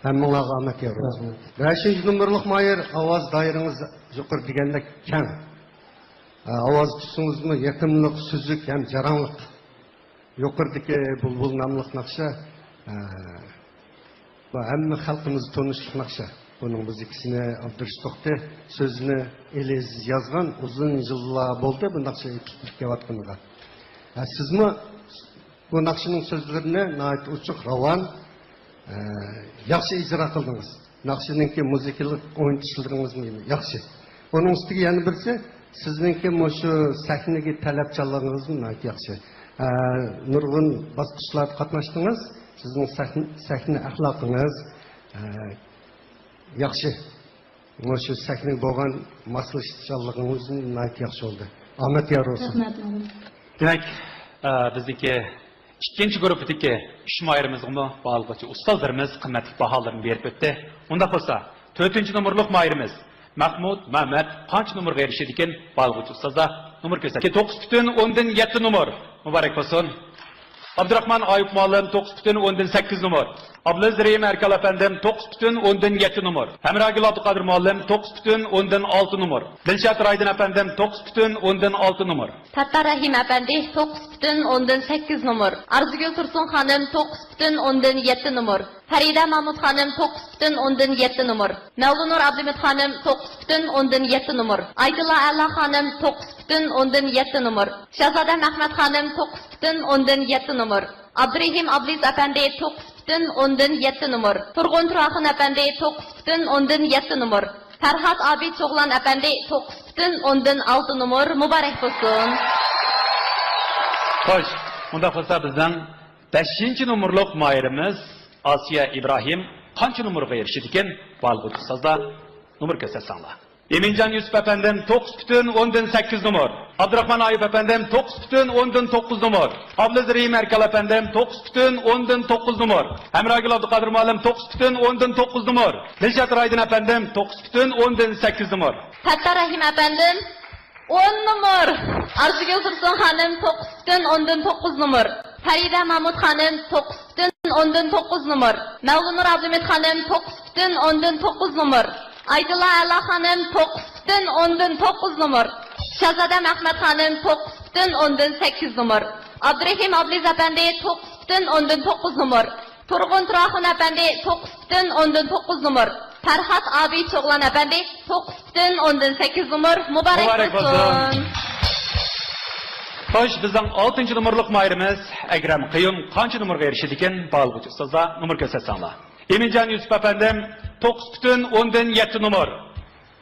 ھەممىڭلارغا ئامەت يار بولسۇن. رەھمەت. بەشىنچى نومۇرلۇق ماھىر، ئاۋاز دائىرىڭىز يۇقىرى دېگەندەك كەڭ. ئاۋاز تۈسىڭىزمۇ يېقىملىق، سۈزۈك ھەم جاراڭلىق. يۇقىرىدىكى بۇلبۇل ناملىق ناخشا، بۇ ھەممە خەلقىمىز تونۇشلۇق ناخشا. بۇنىڭ مۇزىكىسىنى ئابدۇرېشىت توختى، سۆزىنى ئېلى ئەزىز يازغان، ئۇزۇن يىللار بولدى بۇ ناخشا ئېيتىلىپ كېلىۋاتقىنىغا. ھە، سىزمۇ بۇ ناخشىنىڭ سۆزلىرىنى ناھايىتى ئوچۇق، راۋان، ئە، ياخشى ئىجرا قىلدىڭىز. ناخشىنىڭكى مۇزىكىلىق ئوينىتىشلىرىڭىزمۇ ياخشى. ئۇنىڭ ئۈستىگە يەنە بىرسى، سىزنىڭكى مۇشۇ سەھنىگە تەلەپچانلىقىڭىزمۇ ناھايىتى ياخشى. ئە، نۇرغۇن باسقۇچلاردا قاتناشتىڭىز. سىزنىڭ سەھن-، سەھنە ئەخلاقىڭىز، ئە، ياخشى. مۇشۇ سەھنىگە بولغان ماسلىشىشچانلىقىڭىز ناھايىتى ياخشى بولدى. ئامەت يار بولسۇن. رەھمەت، مۇئەللىم. دېمەك، ئە، بىزنىڭكى ئىككىنچى گۇرۇپپىدىكى ئۈچ ماھىرىمىزغىمۇ باھالىغۇچى ئۇستازلىرىمىز قىممەتلىك باھالىرىنى بېرىپ ئۆتتى. ئۇنداق بولسا، تۆتىنچى نومۇرلۇق ماھىرىمىز مەخمۇت مەمەت قانچە نومۇرغا ئېرىشىدىكىن، باھالىغۇچى ئۇستازلار نومۇر كۆرسەتكەن. توققۇز پۈتۈن ئوندىن يەتتە نومۇر. مۇبارەك بولسۇن. ئابدۇراخمان ئايۇپ مۇئەللىم، توققۇز پۈتۈن ئوندىن سەككىز نومۇر. ئابلىز رېھىم ئەركال ئەپەندىم، توققۇز پۈتۈن ئوندىن يەتتە نومۇر. ھەمراگۈل ئابدۇقادىر مۇئەللىم، توققۇز پۈتۈن ئوندىن ئالتە نومۇر. دىلشات رايدىن ئەپەندىم، توققۇز پۈتۈن ئوندىن ئالتە نومۇر. پەتتار رەھىم ئەپەندى، توققۇز پۈتۈن ئوندىن سەككىز نومۇر. ئارزۇگۈل تۇرسۇن خانىم، توققۇز پۈتۈن ئوندىن يەتتە نومۇر. پەرىدە مامۇت خانىم، توققۇز پۈتۈن ئوندىن يەتتە نومۇر. مەۋلۇنۇر ئابلىمىت خانىم، توققۇز پۈتۈن ئوندىن يەتتە نومۇر. ئايتىللا ئەلا خانىم، توققۇز پۈتۈن ئوندىن يەتتە نومۇر. شاھزادەم ئەخمەت خانىم، توققۇز پۈتۈن ئوندىن يەتتە نومۇر. ئابدۇرېھىم ئابلىز ئەپەندى، توققۇز پۈتۈن ئوندىن يەتتە نومۇر. تۇرغۇن تۇراخۇن ئەپەندى، توققۇز پۈتۈن ئوندىن يەتتە نومۇر. پەرھات ئابىد چوغلان ئەپەندى، توققۇز پۈتۈن ئوندىن ئالتە نومۇر، مۇبارەك بولسۇن. خوش، ئۇنداق بولسا بىزنىڭ بەشىنچى نومۇرلۇق ماھىرىمىز ئاسىيە ئىبراھىم قانچە نومۇرغا ئېرىشىدىكىن؟ بالىغا ئۇستازلار، نومۇر كۆرسەتسەڭلار. ئىمىنجان يۈسۈپ ئەپەندىم، توققۇز پۈتۈن ئوندىن سەككىز نومۇر. ئابدۇراخمان ئايۇپ ئەپەندىم، توققۇز پۈتۈن ئوندىن توققۇز نومۇر. ئابلىز رېھىم ئەركال ئەپەندىم، توققۇز پۈتۈن ئوندىن توققۇز نومۇر. ھەمراگۈل ئابدۇقادىر مۇئەللىم، توققۇز پۈتۈن ئوندىن توققۇز نومۇر. دىلشات رايدىن ئەپەندىم، توققۇز پۈتۈن ئوندىن سەككىز نومۇر. پەتتار رەھىم ئەپەندىم، ئون نومۇر. ئارزۇگۈل تۇرسۇن خانىم، توققۇز پۈتۈن ئوندىن توققۇز نومۇر. پەرىدە مامۇت خانىم، توققۇز پۈتۈن ئوندىن توققۇز نومۇر. مەۋلۇنۇر ئابلىمىت خانىم، توققۇز پۈتۈن ئوندىن توققۇز نومۇر. ئايدىللا ئەلا خانىم، توققۇز پۈتۈن ئوندىن توققۇز نومۇر. شازادە مەھمەت خانىم، توققۇز پۈتۈن ئوندىن سەككىز نومۇر. ئابدۇرېھىم ئابلىز ئەپەندى، توققۇز پۈتۈن ئوندىن توققۇز نومۇر. تۇرغۇن تۇراخۇن ئەپەندى، توققۇز پۈتۈن ئوندىن توققۇز نومۇر. پەرھات ئابىد چوغلان ئەپەندى، توققۇز پۈتۈن ئوندىن سەككىز نومۇر. مۇبارەك بولسۇن. خوش، بىزنىڭ ئالتىنچى نومۇرلۇق ماھىرىمىز ئەكرەم قېيۇم قانچە نومۇرغا ئېرىشىدىكىن؟ بالىغا ئۇستازلار، نومۇر كۆرسەتسەڭلار. ئىمىنجان يۈسۈپ ئەپەندىم، توققۇز پۈتۈن ئوندىن يەتتە نومۇر.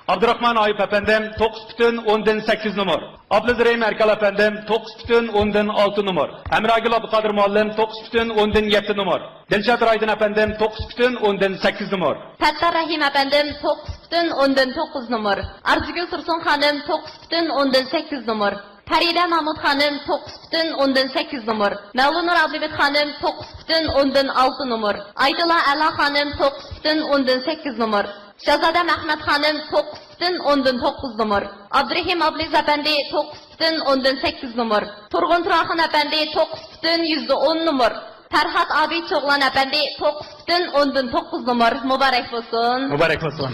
ئابدۇراخمان ئايۇپ ئەپەندىم، توققۇز پۈتۈن ئوندىن سەككىز نومۇر. ئابلىز رېھىم ئەركال ئەپەندىم، توققۇز پۈتۈن ئوندىن ئالتە نومۇر. ھەمراگۈل ئابدۇقادىر مۇئەللىم، توققۇز پۈتۈن ئوندىن يەتتە نومۇر. دىلشات رايدىن ئەپەندىم، توققۇز پۈتۈن ئوندىن سەككىز نومۇر. پەتتار رەھىم ئەپەندىم، توققۇز پۈتۈن ئوندىن توققۇز نومۇر. ئارزۇگۈل تۇرسۇن خانىم، توققۇز پۈتۈن ئوندىن سەككىز نومۇر. پەرىدە مامۇت خانىم، توققۇز پۈتۈن ئوندىن سەككىز نومۇر. مەۋلۇنۇر ئابلىمىت خانىم، توققۇز پۈتۈن ئوندىن ئالتە نومۇر. ئايدىلا ئەلا خانىم، توققۇز پۈتۈن ئوندىن سەككىز نومۇر. شازادە مەھمەت خانىم، توققۇز پۈتۈن ئوندىن توققۇز نومۇر. ئابدۇرېھىم ئابلىز ئەپەندى، توققۇز پۈتۈن ئوندىن سەككىز نومۇر. تۇرغۇن تۇراخۇن ئەپەندى، توققۇز پۈتۈن يۈزدە ئون نومۇر. پەرھات ئابىد چوغلان ئەپەندى، توققۇز پۈتۈن ئوندىن توققۇز نومۇر. مۇبارەك بولسۇن. مۇبارەك بولسۇن.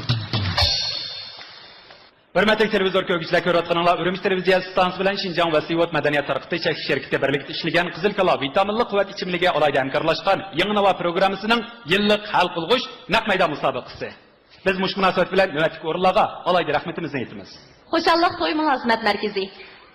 ھۆرمەتلىك تېلېۋىزور كۆرگۈچىلەر، كۆرۈۋاتقىنىڭلار ئۈرۈمچى تېلېۋىزىيە ئىستانسىسى بىلەن شىنجاڭ ۋەسلىۋوت مەدەنىيەت تارقىتىش چەكلىك شىركىتى بىرلىكتە ئىشلىگەن قىزىل كالا ۋىتامىنلىق قۇۋۋەت ئىچىملىكى ئالاھىدە ھەمكارلاشقان يېڭى ناۋا پروگراممىسىنىڭ يىللىق ھەل قىلغۇچ نەق مەيدان مۇسابىقىسى. بىز مۇشۇ مۇناسىۋەت بىلەن نۆۋەتتىكى ئورۇنلارغا ئالاھىدە رەھمىتىمىزنى ئېيتىمىز. خۇشاللىق توي مۇلازىمەت مەركىزى.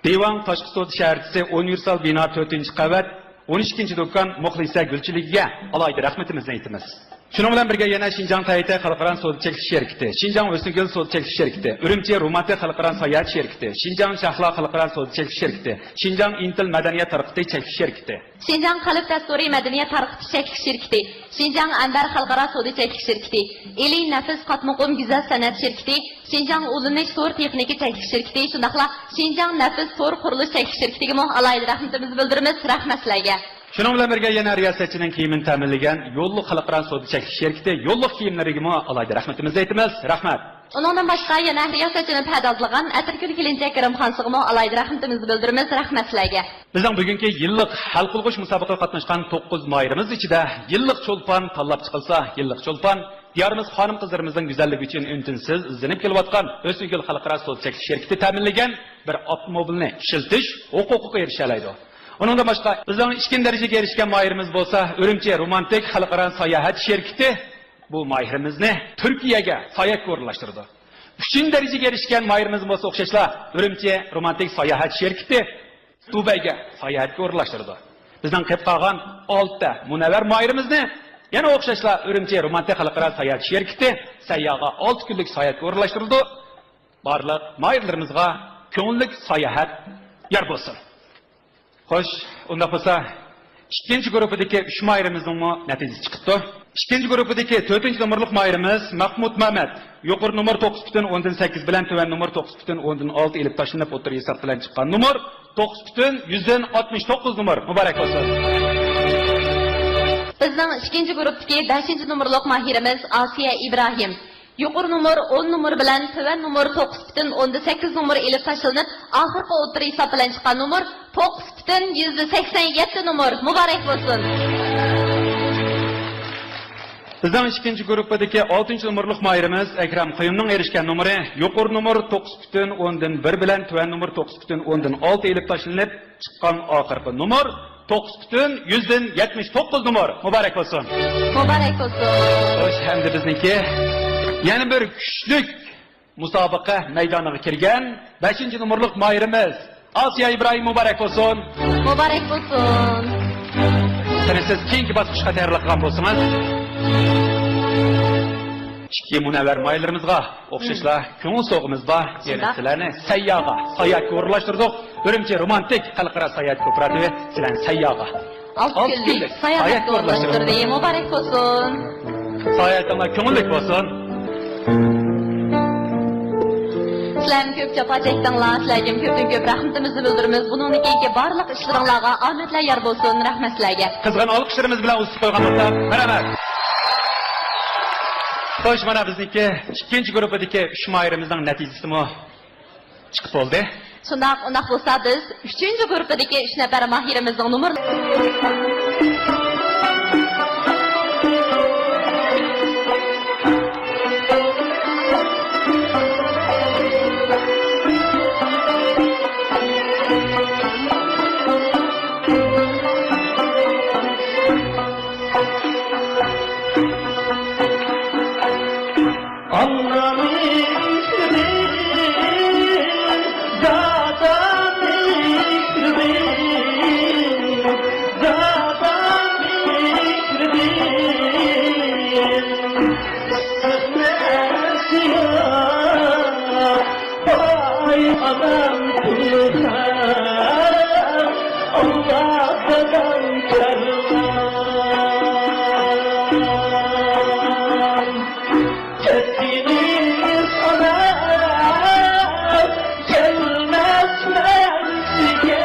دىۋاڭ تاشقى سودا شەھەرچىسى، ئۇنىۋېرسال بىنا، تۆتىنچى قەۋەت، ئون ئىككىنچى دۇكان، مۇخلىسە گۈلچىلىكىگە ئالاھىدە رەھمىتىمىزنى ئېيتىمىز. شۇنىڭ بىلەن بىرگە يەنە شىنجاڭ تەيتەي خەلقئارا سودا چەكلىك شىركىتى، شىنجاڭ ھۆسنىگۈل سودا چەكلىك شىركىتى، ئۈرۈمچى رومانتىك خەلقئارا ساياھەت شىركىتى، شىنجاڭ شەھلا خەلقئارا سودا چەكلىك شىركىتى، شىنجاڭ ئىنتىل مەدەنىيەت تارقىتىش چەكلىك شىركىتى، شىنجاڭ قەلب دەستۇرى مەدەنىيەت تارقىتىش چەكلىك شىركىتى، شىنجاڭ ئەنبەر خەلقئارا سودا چەكلىك شىركىتى، ئىلى نەپىس قاتمۇقۇم گۈزەل سەنئەت شىركىتى، شىنجاڭ ئۇلىنىش تور تېخنىكا چەكلىك شىركىتى، شۇنداقلا شىنجاڭ نەپىس تور قۇرۇلۇش چەكلىك شىركىتىگىمۇ ئالاھىدە رەھمىتىمىزنى بىلدۈرىمىز. رەھمەت سىلەرگە. شۇنىڭ بىلەن بىرگە يەنە رىياسەتچىنىڭ كىيىمىنى تەمىنلىگەن يوللۇق خەلقئارا سودا چەكلىك شىركىتى يوللۇق كىيىملىرىگىمۇ ئالاھىدە رەھمىتىمىزنى ئېيتىمىز. رەھمەت. ئۇنىڭدىن باشقا يەنە رىياسەتچىنى پەردازلىغان ئەتىرگۈل كېلىنچەك گىرىمخانىسىغىمۇ ئالاھىدە رەھمىتىمىزنى بىلدۈرىمىز. رەھمەت سىلەرگە. بىزنىڭ بۈگۈنكى يىللىق ھەل قىلغۇچ مۇسابىقىگە قاتناشقان توققۇز ماھىرىمىز ئىچىدە يىللىق چولپان تاللاپ چىقىلسا، يىللىق چولپان دىيارىمىز خانىم-قىزلىرىمىزنىڭ گۈزەللىكى ئۈچۈن ئۈن-تىنسىز ئىزدىنىپ كېلىۋاتقان ھۆسنىگۈل خەلقئارا سودا چەكلىك شىركىتى تەمىنلىگەن بىر ئاپتوموبىلنى ئىشلىتىش ھوقۇقىغا ئېرىشەلەيدۇ. ئۇنىڭدىن باشقا، بىزنىڭ ئىككىنچى دەرىجىگە ئېرىشكەن ماھىرىمىز بولسا ئۈرۈمچى رومانتىك خەلقئارا ساياھەت شىركىتى بۇ ماھىرىمىزنى تۈركىيەگە ساياھەتكە ئورۇنلاشتۇرىدۇ. ئۈچىنچى دەرىجىگە ئېرىشكەن ماھىرىمىز بولسا ئوخشاشلا ئۈرۈمچى رومانتىك ساياھەت شىركىتى دۇبەيگە ساياھەتكە ئورۇنلاشتۇرىدۇ. بىزنىڭ قېلىپ قالغان ئالتە مۇنەۋۋەر ماھىرىمىزنى يەنە ئوخشاشلا ئۈرۈمچى رومانتىك خەلقئارا ساياھەت شىركىتى سەيياغا ئالتە كۈنلۈك ساياھەتكە ئورۇنلاشتۇرىدۇ. بارلىق ماھىرلىرىمىزغا كۆڭۈللۈك ساياھەت يار بولسۇن. خوش، ئۇنداق بولسا، ئىككىنچى گۇرۇپپىدىكى ئۈچ ماھىرىمىزنىڭمۇ نەتىجىسى چىقىپتۇ. ئىككىنچى گۇرۇپپىدىكى تۆتىنچى نومۇرلۇق ماھىرىمىز مەخمۇت مەمەت. يۇقىرى نومۇر توققۇز پۈتۈن ئوندىن سەككىز بىلەن تۆۋەن نومۇر توققۇز پۈتۈن ئوندىن ئالتە ئېلىپ تاشلىنىپ، ئوتتۇرا ھېساب بىلەن چىققان نومۇر توققۇز پۈتۈن يۈزدىن ئاتمىش توققۇز نومۇر. مۇبارەك بولسۇن. بىزنىڭ ئىككىنچى گۇرۇپپىدىكى بەشىنچى نومۇرلۇق ماھىرىمىز ئاسىيە ئىبراھىم. يۇقىرى نومۇر ئون نومۇر بىلەن تۆۋەن نومۇر توققۇز پۈتۈن ئوندىن سەككىز نومۇر ئېلىپ تاشلىنىپ، ئاخىرقى ئوتتۇرا ھېساب بىلەن چىققان نومۇر توققۇز پۈتۈن يۈزدە سەكسەن يەتتە نومۇر. مۇبارەك بولسۇن! بىزنىڭ ئىككىنچى گۇرۇپپىدىكى ئالتىنچى نومۇرلۇق ماھىرىمىز ئەكرەم قېيۇمنىڭ ئېرىشكەن نومۇرى يۇقىرى نومۇر توققۇز پۈتۈن ئوندىن بىر بىلەن تۆۋەن نومۇر توققۇز پۈتۈن ئوندىن ئالتە ئېلىپ تاشلىنىپ، چىققان ئاخىرقى نومۇر توققۇز پۈتۈن يۈزدىن يەتمىش توققۇز نومۇر. مۇبارەك بولسۇن! مۇبارەك بولسۇن! خوش، ئەمدى بىزنىڭكى يەنە بىر كۈچلۈك مۇسابىقە مەيدانىغا كىرگەن بەشىنچى نومۇرلۇق ماھىرىمىز ئاسىيە ئىبراھىم. مۇبارەك بولسۇن! مۇبارەك بولسۇن! قېنى سىز كېيىنكى باسقۇچقا تەييارلىق قىلغان بولسىڭىز. ئىككى مۇنەۋۋەر ماھىرلىرىمىزغا ئوخشاشلا كۆڭۈل سوۋغىمىز بار. يەنە شۇنداق. سىلەرنى سەيياغا، ساياھەتكە ئورۇنلاشتۇردۇق. ئۈرۈمچى رومانتىك خەلقئارا ساياھەت كوپىراتىپى سىلەرنى سەيياغا. ئالتە كۈنلۈك ساياھەتكە ئورۇنلاشتۇردى. مۇبارەك بولسۇن. ساياھىتىڭلار كۆڭۈللۈك بولسۇن. سىلەرمۇ كۆپ جاپا چەكتىڭلار. سىلەرگە كۆپتىن كۆپ رەھمىتىمىزنى بىلدۈرىمىز. بۇنىڭدىن كېيىنكى بارلىق ئىشلىرىڭلارغا ئامەتلەر يار بولسۇن. رەھمەت سىلەرگە. قىزغىن ئالقىشلىرىمىز بىلەن ئۇزىتىپ قويغان بولساق، مەرھەمەت. خوش، مانا بىزنىڭكى ئىككىنچى گۇرۇپپىدىكى ئۈچ ماھىرىمىزنىڭ نەتىجىسىمۇ چىقىپ بولدى. شۇنداق، ئۇنداق بولسا بىز ئۈچىنچى گۇرۇپپىدىكى ئۈچ نەپەر ماھىرىمىزنىڭ نومۇر. ئانا مېھرىدىن، دادا مېھرىدىن، دادا مېھرىدىن، ئىسسىق نەسىھەت. ۋاي ئانام گۈلخان، ئاللا دادام كەرۋان. كەتكىنى ساناپ كەلمەسمەن سىزگە،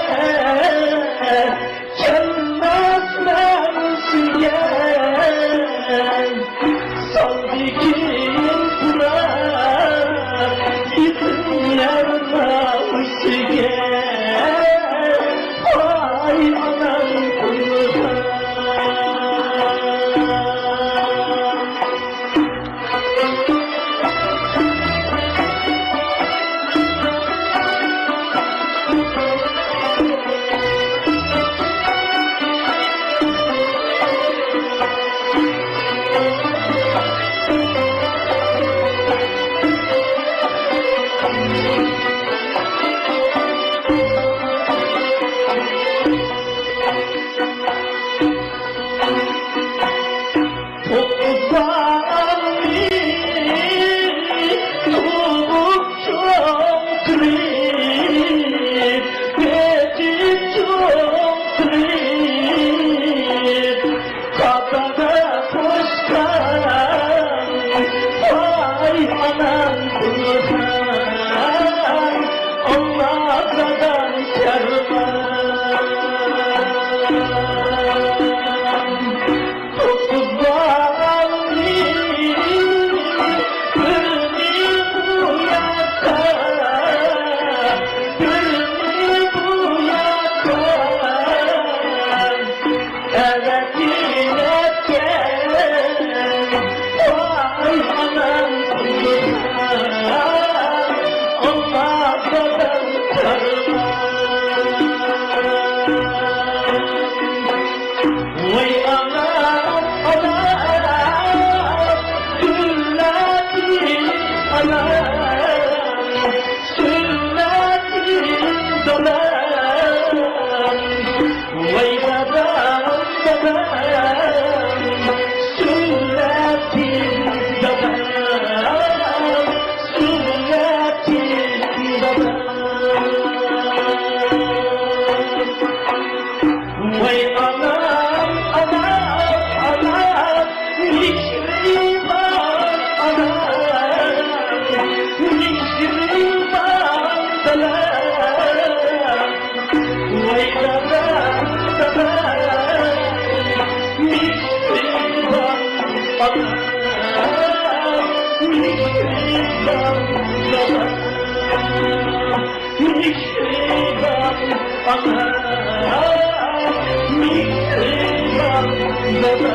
كەلمەسمەن سىزگە. سالدىكىن پۇراپ يېتىملەر نامىسىگە. ۋاي ئانام قۇربان. توققۇز بالىنى تۇغۇپ چوڭ قىلىپ، بېقىپ چوڭ قىلىپ، قاپىغا قوشقان، ۋاي ئانام قۇربان، ئاللا دادام كەرۋان. توققۇز بالىنى بىرنى بۇ ياققا، بىرنى بۇ ياققا ئەۋەتىۋەتكەن. ۋاي ئانام قۇربان، ئاللا دادام قۇربان. ۋاي ئانام، ئانام، سۈننەتلىك ئانام، سۈننەتلىك دادام. ۋاي دادام، دادام، سۈننەتلىك دادام، سۈننەتلىك دادام. ۋاي ئانام، ئانام، ئانام، مېھرىبان ئانام، مېھرىبان دادام. ۋاي دادام، دادام، مېھرىبان ئانام، مېھرىبان دادام. مېھرىبان ئانا، مېھرىبان دادا.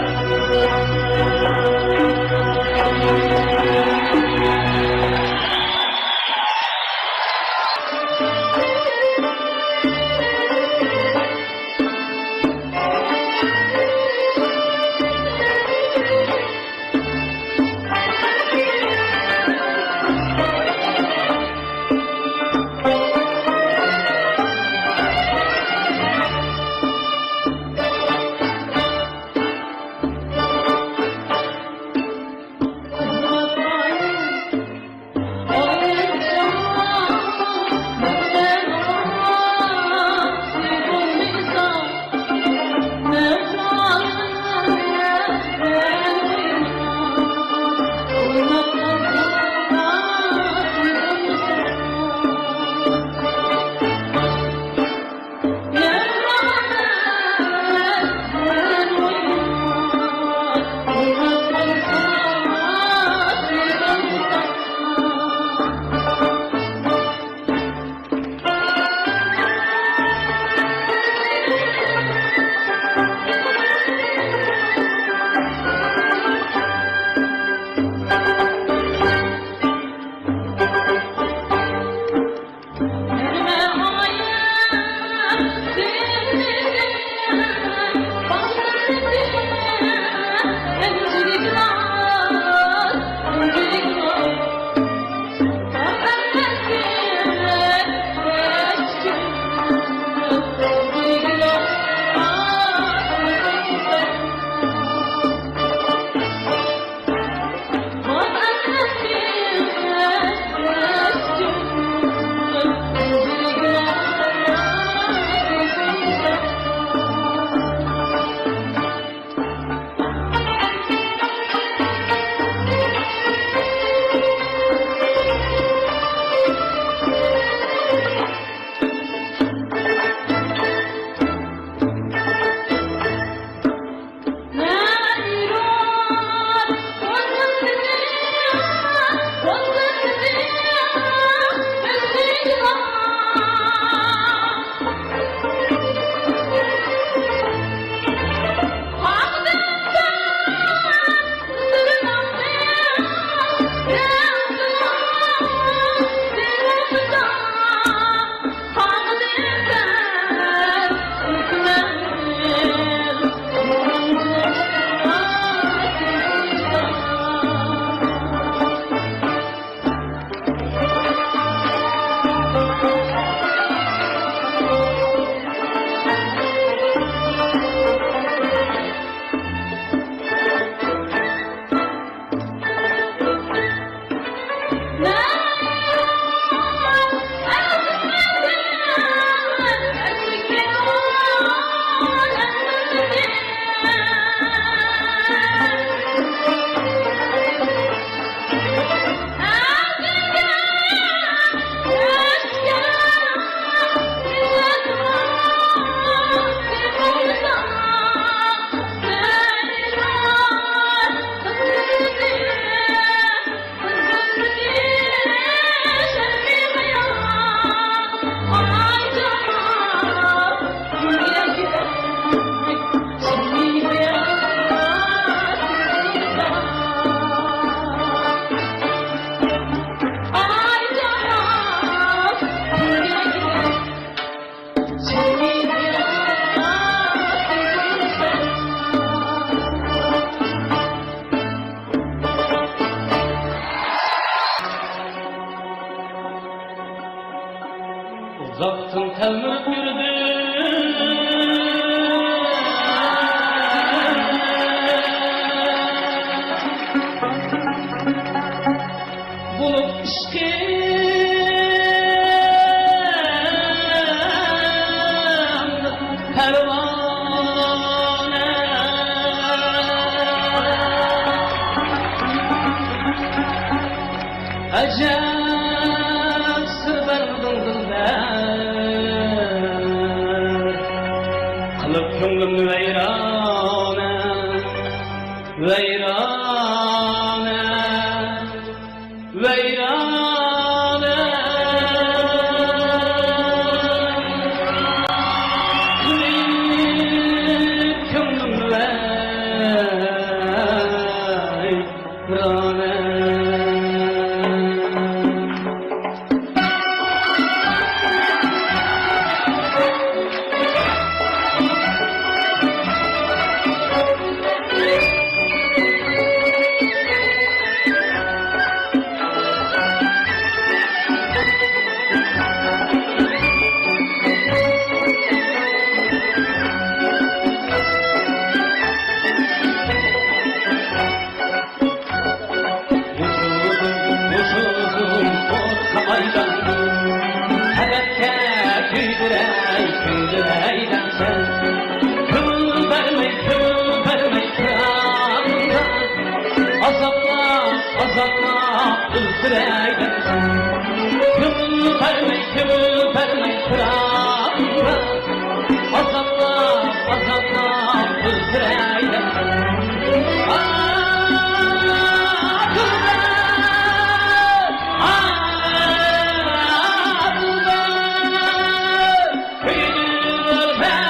تەلمۈرۈپ يۈردۈم. بولۇپ ئىشقىم پەرۋانە. ئەجەب سىر بەردىڭ دىلبەر، قىلىپ كۆڭلۈمنى ۋەيرانە، ۋەيرانە، ۋەيرانە. قىلىپ كۆڭلۈمنى ۋەيرانە. ۋۇجۇدۇم، ۋۇجۇدۇم ئوتقا ئايلاندى. تەبەتكە كۆيدۈرەي، كۆيدۈرەي دەمسەن. كۆڭۈل بەرمەي، كۆڭۈل بەرمەي پىراقىمغا. ئازابلاپ، ئازابلاپ ئۆلتۈرەي دەمسەن. كۆڭۈل بەرمەي، كۆڭۈل بەرمەي پىراقىمغا. ئازابلاپ، ئازابلاپ ئۆلتۈرەي دەپ. ئا، دىلبەر، ئا، دىلبەر، دىلبەر.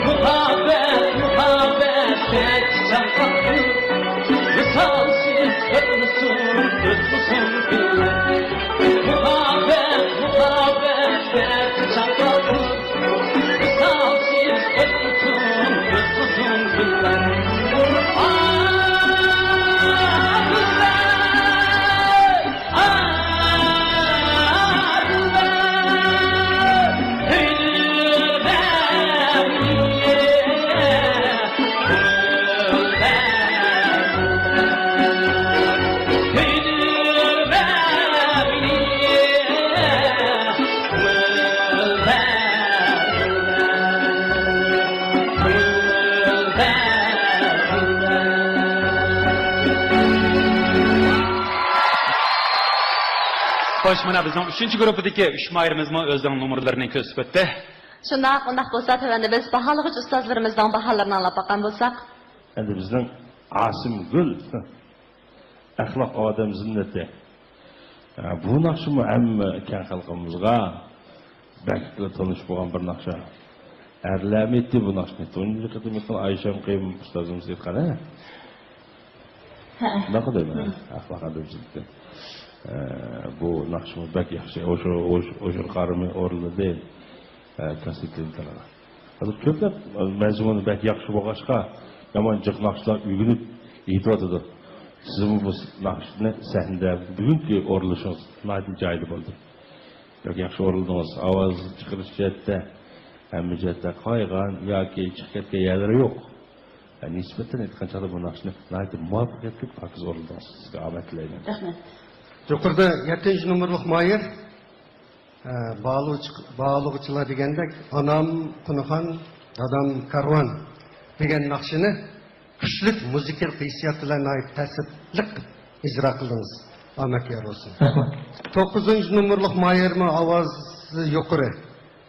مۇھەببەت، مۇھەببەتتەك چاقناپ، ۋىسالسىز ئۆتمىسۇن، ئۆتمىسۇن كۈنلەر. مۇھەببەت، مۇھەببەتتەك چاقناپ، ۋىسالسىز ئۆتمىسۇن، ئۆتمىسۇن كۈنلەر. ئا، دىلبەر! خوش، مانا بىزنىڭ ئۈچىنچى گۇرۇپپىدىكى ئۈچ ماھىرىمىزمۇ ئۆزىنىڭ نومۇرلىرىنى كۆرسىتىپ ئۆتتى. شۇنداق، ئۇنداق بولسا، تۆۋەندە بىز باھالىغۇچ ئۇستازلىرىمىزنىڭ باھالىرىنى ئاڭلاپ باققان بولساق. ئەمدى بىزنىڭ ئاسىمگۈل ئەخلاق ئادەم زىننىتى. ھە، بۇ ناخشىمۇ ھەممە كەڭ خەلقىمىزغا بەكلا تونۇش بولغان بىر ناخشا. ئەرلەرمۇ ئېيتتى بۇ ناخشىنى. تۇنجى قېتىم ئېيتقان ئايشەم قېيۇم ئۇستازىمىز ئېيتقان، ھە؟ ھە. شۇنداق دەيمەن، ھە؟ ئەخلاق ئادەم زىننىتى. ئە، بۇ ناخشىمۇ بەك ياخشى. ئوشۇر، ئوشۇر، ئوشۇر قارىمى ئورۇنلىدى. ئە، كاسسېتىنى تاللىغان. ھازىر كۆپلەپ مەزمۇنى بەك ياخشى بولغاچقا، يامان جىق ناخشىلار ئۆگىنىپ ئېيتىۋاتىدۇ. سىزمۇ بۇ ناخشىنى سەھنىدە بۈگۈنكى ئورۇنلىشىڭىز ناھايىتى جايىدا بولدى. بەك ياخشى ئورۇندىڭىز. ئاۋاز چىقىرىش جەھەتتە، ھەممە جەھەتتە قايغان ياكى چىقىپ كەتكەن يەرلىرى يوق. نىسبەتەن ئېيتقان چاغدا بۇ ناخشىنى ناھايىتى مۇۋەپپەقىيەتلىك، پاكىز ئورۇندىڭىز. سىزگە ئامەت تىلەيمەن. رەھمەت. يۇقىرىدا يەتتىنچى نومۇرلۇق ماھىر، ئە، باھالىغۇچى-، باھالىغۇچىلار دېگەندەك، ئانام قۇنىخان، دادام كارۋان دېگەن ناخشىنى كۈچلۈك مۇزىكىلىق ھېسسىيات بىلەن ناھايىتى تەسىرلىك ئىجرا قىلدىڭىز. ئامەت يار بولسۇن. رەھمەت. توققۇزىنچى نومۇرلۇق ماھىرمۇ ئاۋازى يۇقىرى.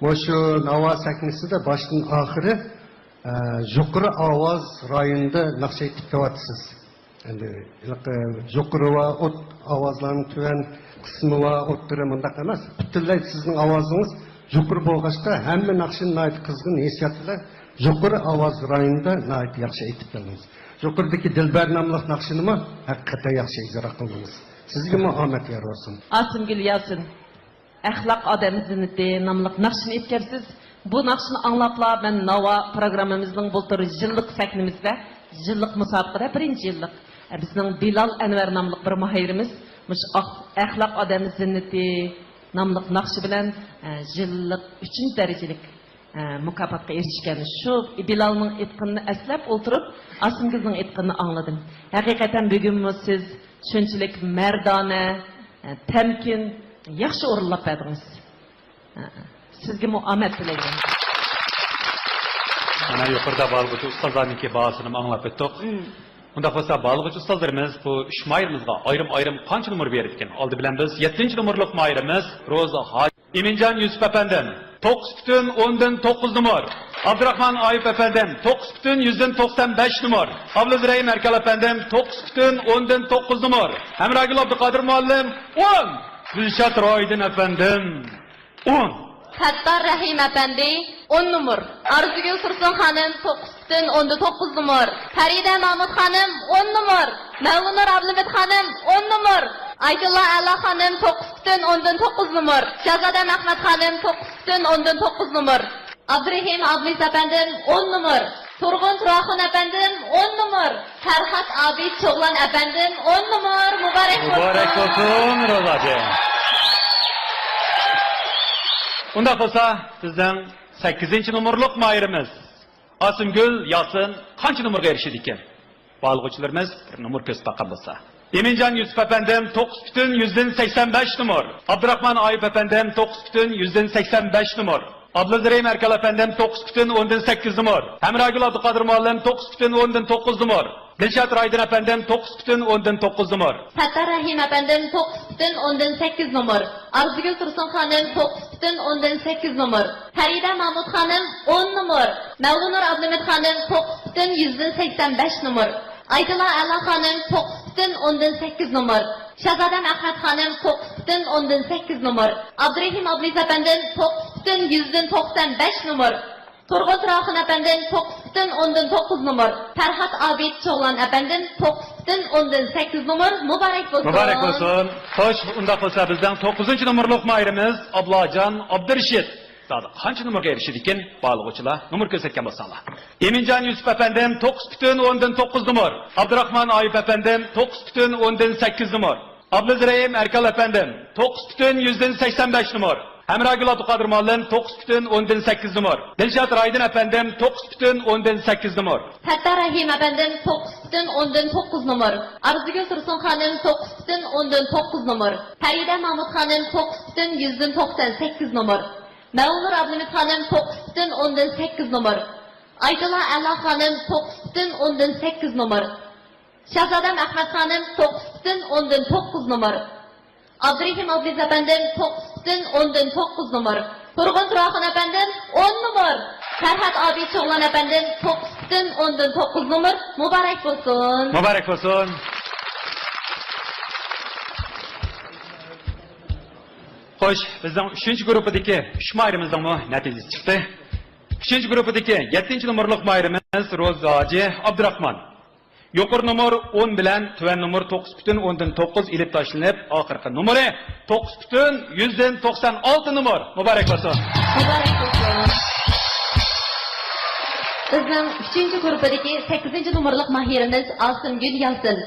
مۇشۇ ناۋا سەھنىسىدە باشتىن ئاخىرى، ئە، يۇقىرى ئاۋاز رايونىدا ناخشا ئېيتىپ كېلىۋاتىسىز. ئەمدى ھېلىقى يۇقىرى ۋە ئوت ئاۋازلارنىڭ تۆۋەن قىسمى ۋە ئوتتۇرا مۇنداق ئەمەس. پۈتۈنلەي سىزنىڭ ئاۋازىڭىز يۇقىرى بولغاچقا، ھەممە ناخشىنى ناھايىتى قىزغىن ھېسسىيات بىلەن يۇقىرى ئاۋاز رايونىدا ناھايىتى ياخشى ئېيتىپ كەلدىڭىز. يۇقىرىدىكى دىلبەر ناملىق ناخشىنىمۇ ھەقىقەتەن ياخشى ئىجرا قىلدىڭىز. سىزگىمۇ ئامەت يار بولسۇن. ئاسىمگۈل ياسىن، ئەخلاق ئادەم زىننىتى ناملىق ناخشىنى ئېيتىپ كەپسىز. بۇ ناخشىنى ئاڭلاپلا مەن ناۋا پروگراممىمىزنىڭ بۇلتۇر يىللىق سەھنىمىزدە، يىللىق مۇسابىقىدە بىرىنچى يىللىق، ئە، بىزنىڭ بىلال ئەنۋەر ناملىق بىر ماھىرىمىز مۇشۇ ئاخ-، ئەخلاق ئادەم زىننىتى ناملىق ناخشا بىلەن، ئە، يىللىق ئۈچىنچى دەرىجىلىك، ئە، مۇكاپاتقا ئېرىشكەن. شۇ بىلالنىڭ ئېيتقىنىنى ئەسلەپ ئولتۇرۇپ، ئاسىمگۈلنىڭ ئېيتقىنىنى ئاڭلىدىم. ھەقىقەتەن بۈگۈنمۇ سىز شۇنچىلىك مەردانە، ئە، تەمكىن، ياخشى ئورۇنلاپ بەردىڭىز. سىزگىمۇ ئامەت تىلەيمەن. مانا يۇقىرىدا بالىغۇچى ئۇستازلارنىڭكى باھاسىنىمۇ ئاڭلاپ ئۆتتۇق. مم. ئۇنداق بولسا بالىغۇچى ئۇستازلىرىمىز بۇ ئۈچ ماھىرىمىزغا ئايرىم-ئايرىم قانچە نومۇر بېرىدىكەن؟ ئالدى بىلەن بىز يەتتىنچى نومۇرلۇق ماھىرىمىز روزا ھاجى. ئىمىنجان يۈسۈپ ئەپەندىم، توققۇز پۈتۈن ئوندىن توققۇز نومۇر. ئابدۇراخمان ئايۇپ ئەپەندىم، توققۇز پۈتۈن يۈزدىن توقسان بەش نومۇر. ئابلىز رەھىم ئەركەل ئەپەندىم، توققۇز پۈتۈن ئوندىن توققۇز نومۇر. ھەمراگۈل ئابدۇقادىر مۇئەللىم، ئون. دىلشات رايدىن ئەپەندىم، ئون. سەتتار رەھىم ئەپەندى، ئون نومۇر. ئارزۇگۈل تۇرسۇن خانىم، توققۇز پۈتۈن ئوندىن توققۇز نومۇر. پەرىدە مامۇت خانىم، ئون نومۇر. مەۋلۇنۇر ئابلىمىت خانىم، ئون نومۇر. ئايتۇللا ئەلا خانىم، توققۇز پۈتۈن ئوندىن توققۇز نومۇر. شازادە مەخمەت خانىم، توققۇز پۈتۈن ئوندىن توققۇز نومۇر. ئابدۇرېھىم ئابلىز ئەپەندىم، ئون نومۇر. تۇرغۇن تۇراخۇن ئەپەندىم، ئون نومۇر. پەرھات ئابىد چوغلان ئەپەندىم، ئون نومۇر. مۇبارەك بولسۇن. مۇبارەك بولسۇن، روزاجى. ئۇنداق بولسا، بىزنىڭ سەككىزىنچى نومۇرلۇق ماھىرىمىز ئاسىمگۈل ياسىن قانچە نومۇرغا ئېرىشىدىكەن؟ بالىغۇچىلىرىمىز بىر نومۇر كۆرسىتىپ باققان بولسا. ئىمىنجان يۈسۈپ ئەپەندىم، توققۇز پۈتۈن يۈزدىن سەكسەن بەش نومۇر. ئابدۇراخمان ئايۇپ ئەپەندىم، توققۇز پۈتۈن يۈزدىن سەكسەن بەش نومۇر. ئابلىزرېھىم ئەركەل ئەپەندىم، توققۇز پۈتۈن ئوندىن سەككىز نومۇر. ھەمراگۈل ئابدۇقادىر مۇئەللىم، توققۇز پۈتۈن ئوندىن توققۇز نومۇر. دىلشات رايدىن ئەپەندىم، توققۇز پۈتۈن ئوندىن توققۇز نومۇر. سەتتار رەھىم ئەپەندىم، توققۇز پۈتۈن ئوندىن سەككىز نومۇر. ئارزۇگۈل تۇرسۇن خانىم، توققۇز پۈتۈن ئوندىن سەككىز نومۇر. پەرىدە مامۇت خانىم، ئون نومۇر. مەۋلۇنۇر ئابلىمىت خانىم، توققۇز پۈتۈن يۈزدىن سەكسەن بەش نومۇر. ئايتۇلا ئەلا خانىم، توققۇز پۈتۈن ئوندىن سەككىز نومۇر. شازادەم ئەخمەت خانىم، توققۇز پۈتۈن ئوندىن سەككىز نومۇر. ئابدۇرېھىم ئابلىز ئەپەندىم، توققۇز پۈتۈن يۈزدىن توقسان بەش نومۇر. تۇرغۇن تۇراخۇن ئەپەندىم، توققۇز پۈتۈن ئوندىن توققۇز نومۇر. پەرھات ئابىد چوغلان ئەپەندىم، توققۇز پۈتۈن ئوندىن سەككىز نومۇر. مۇبارەك بولسۇن. مۇبارەك بولسۇن. خوش، ئۇنداق بولسا بىزنىڭ توققۇزىنچى نومۇرلۇق ماھىرىمىز ئابلاجان ئابدۇرېشىت. زادى قانچە نومۇرغا ئېرىشىدىكىن؟ بالىغۇچىلار، نومۇر كۆرسەتكەن بولساڭلار. ئىمىنجان يۈسۈپ ئەپەندىم، توققۇز پۈتۈن ئوندىن توققۇز نومۇر. ئابدۇراخمان ئايۇپ ئەپەندىم، توققۇز پۈتۈن ئوندىن سەككىز نومۇر. ئابلىزرېھىم ئەركەل ئەپەندىم، توققۇز پۈتۈن يۈزدىن سەكسەن بەش نومۇر. ھەمراگۈل ئابدۇقادىر مۇئەللىم، توققۇز پۈتۈن ئوندىن سەككىز نومۇر. دىلشات رايدىن ئەپەندىم، توققۇز پۈتۈن ئوندىن سەككىز نومۇر. سەتتار رەھىم ئەپەندىم، توققۇز پۈتۈن ئوندىن توققۇز نومۇر. ئارزۇگۈل تۇرسۇن خانىم، توققۇز پۈتۈن ئوندىن توققۇز نومۇر. پەرىدە مامۇت خانىم، توققۇز پۈتۈن يۈزدىن توقسان سەككىز نومۇر. مەۋلۇنۇر ئابلىمىت خانىم، توققۇز پۈتۈن ئوندىن سەككىز نومۇر. ئايتۇلا ئەلا خانىم، توققۇز پۈتۈن ئوندىن سەككىز نومۇر. شاھزادەم ئەخمەت خانىم، توققۇز پۈتۈن ئوندىن توققۇز نومۇر. ئابدۇرېھىم ئابلىز ئەپەندىم، توققۇز پۈتۈن ئوندىن توققۇز نومۇر. تۇرغۇن تۇراخۇن ئەپەندىم، ئون نومۇر. پەرھات ئابىد چوغلان ئەپەندىم، توققۇز پۈتۈن ئوندىن توققۇز نومۇر. مۇبارەك بولسۇن. مۇبارەك بولسۇن. خوش، بىزنىڭ ئۈچىنچى گۇرۇپپىدىكى ئۈچ ماھىرىمىزنىڭمۇ نەتىجىسى چىقتى. ئۈچىنچى گۇرۇپپىدىكى يەتتىنچى نومۇرلۇق ماھىرىمىز روزا ھاجى ئابدۇراخمان. يۇقىرى نومۇر ئون بىلەن تۆۋەن نومۇر توققۇز پۈتۈن ئوندىن توققۇز ئېلىپ تاشلىنىپ، ئاخىرقى نومۇرى توققۇز پۈتۈن يۈزدىن توقسان ئالتە نومۇر. مۇبارەك بولسۇن! مۇبارەك بولسۇن! بىزنىڭ ئۈچىنچى گۇرۇپپىدىكى سەككىزىنچى نومۇرلۇق ماھىرىمىز ئاسىمگۈل ياسىن.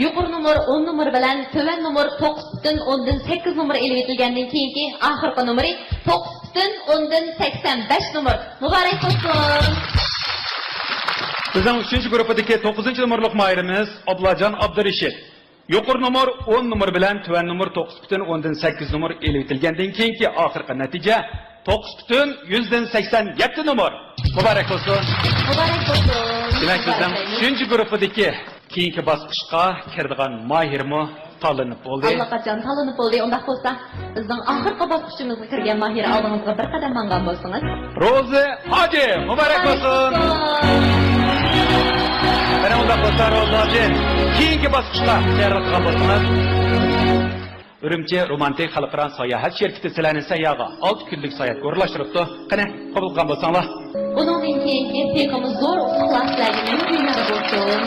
يۇقىرى نومۇر ئون نومۇر بىلەن تۆۋەن نومۇر توققۇز پۈتۈن ئوندىن سەككىز نومۇر ئېلىۋېتىلگەندىن كېيىنكى ئاخىرقى نومۇرى توققۇز پۈتۈن ئوندىن سەكسەن بەش نومۇر. مۇبارەك بولسۇن! بىزنىڭ ئۈچىنچى گۇرۇپپىدىكى توققۇزىنچى نومۇرلۇق ماھىرىمىز ئابلاجان ئابدۇرېشىت. يۇقىرى نومۇر ئون نومۇر بىلەن تۆۋەن نومۇر توققۇز پۈتۈن ئوندىن سەككىز نومۇر ئېلىۋېتىلگەندىن كېيىنكى ئاخىرقى نەتىجە توققۇز پۈتۈن يۈزدىن سەكسەن يەتتە نومۇر. مۇبارەك بولسۇن. مۇبارەك بولسۇن. دېمەك، بىزنىڭ مۇبارەك بولسۇن. ئۈچىنچى گۇرۇپپىدىكى كېيىنكى باسقۇچقا كىرىدىغان ماھىرمۇ تاللىنىپ بولدى. ئاللىقاچان تاللىنىپ بولدى. ئۇنداق بولسا، بىزنىڭ ئاخىرقى باسقۇچىمىزغا كىرگەن ماھىر ئالدىڭىزغا بىر قەدەم ماڭغان بولسىڭىز. روزى ھاجى، مۇبارەك بولسۇن. مانا ئۇنداق بولسا، روزى ھاجى، كېيىنكى باسقۇچقا تەييارلىق قىلغان بولسىڭىز. ئۈرۈمچى رومانتىك خەلقئارا ساياھەت شىركىتى سىلەرنى سەيياھغا ئالتە كۈنلۈك ساياھەتكە ئورۇنلاشتۇرۇپتۇ. قېنى، قوبۇل قىلغان بولساڭلار. ئۇنىڭدىن كېيىنكى تېخىمۇ زور ئۇتۇقلار سىلەرگە مەڭگۈ يار بولسۇن.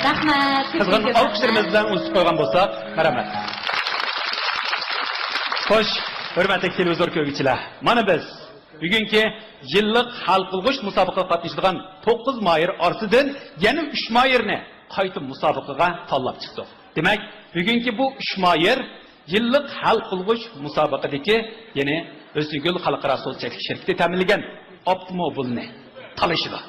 رەھمەت. قىزغىن ئالقىشلىرىمىز بىلەن ئۇزىتىپ قويغان بولساق، مەرھەمەت. خوش، ھۆرمەتلىك تېلېۋىزور كۆرگۈچىلەر، مانا بىز بۈگۈنكى يىللىق ھەل قىلغۇچ مۇسابىقىگە قاتنىشىدىغان توققۇز ماھىر ئارىسىدىن يەنە ئۈچ ماھىرنى قايتا مۇسابىقىگە تاللاپ چىقتۇق. دېمەك، بۈگۈنكى بۇ ئۈچ ماھىر يىللىق ھەل قىلغۇچ مۇسابىقىدىكى، يەنى ھۆسنىگۈل خەلقئارا سودا چەكلىك شىركىتى تەمىنلىگەن ئاپتوموبىلنى تالىشىدۇ.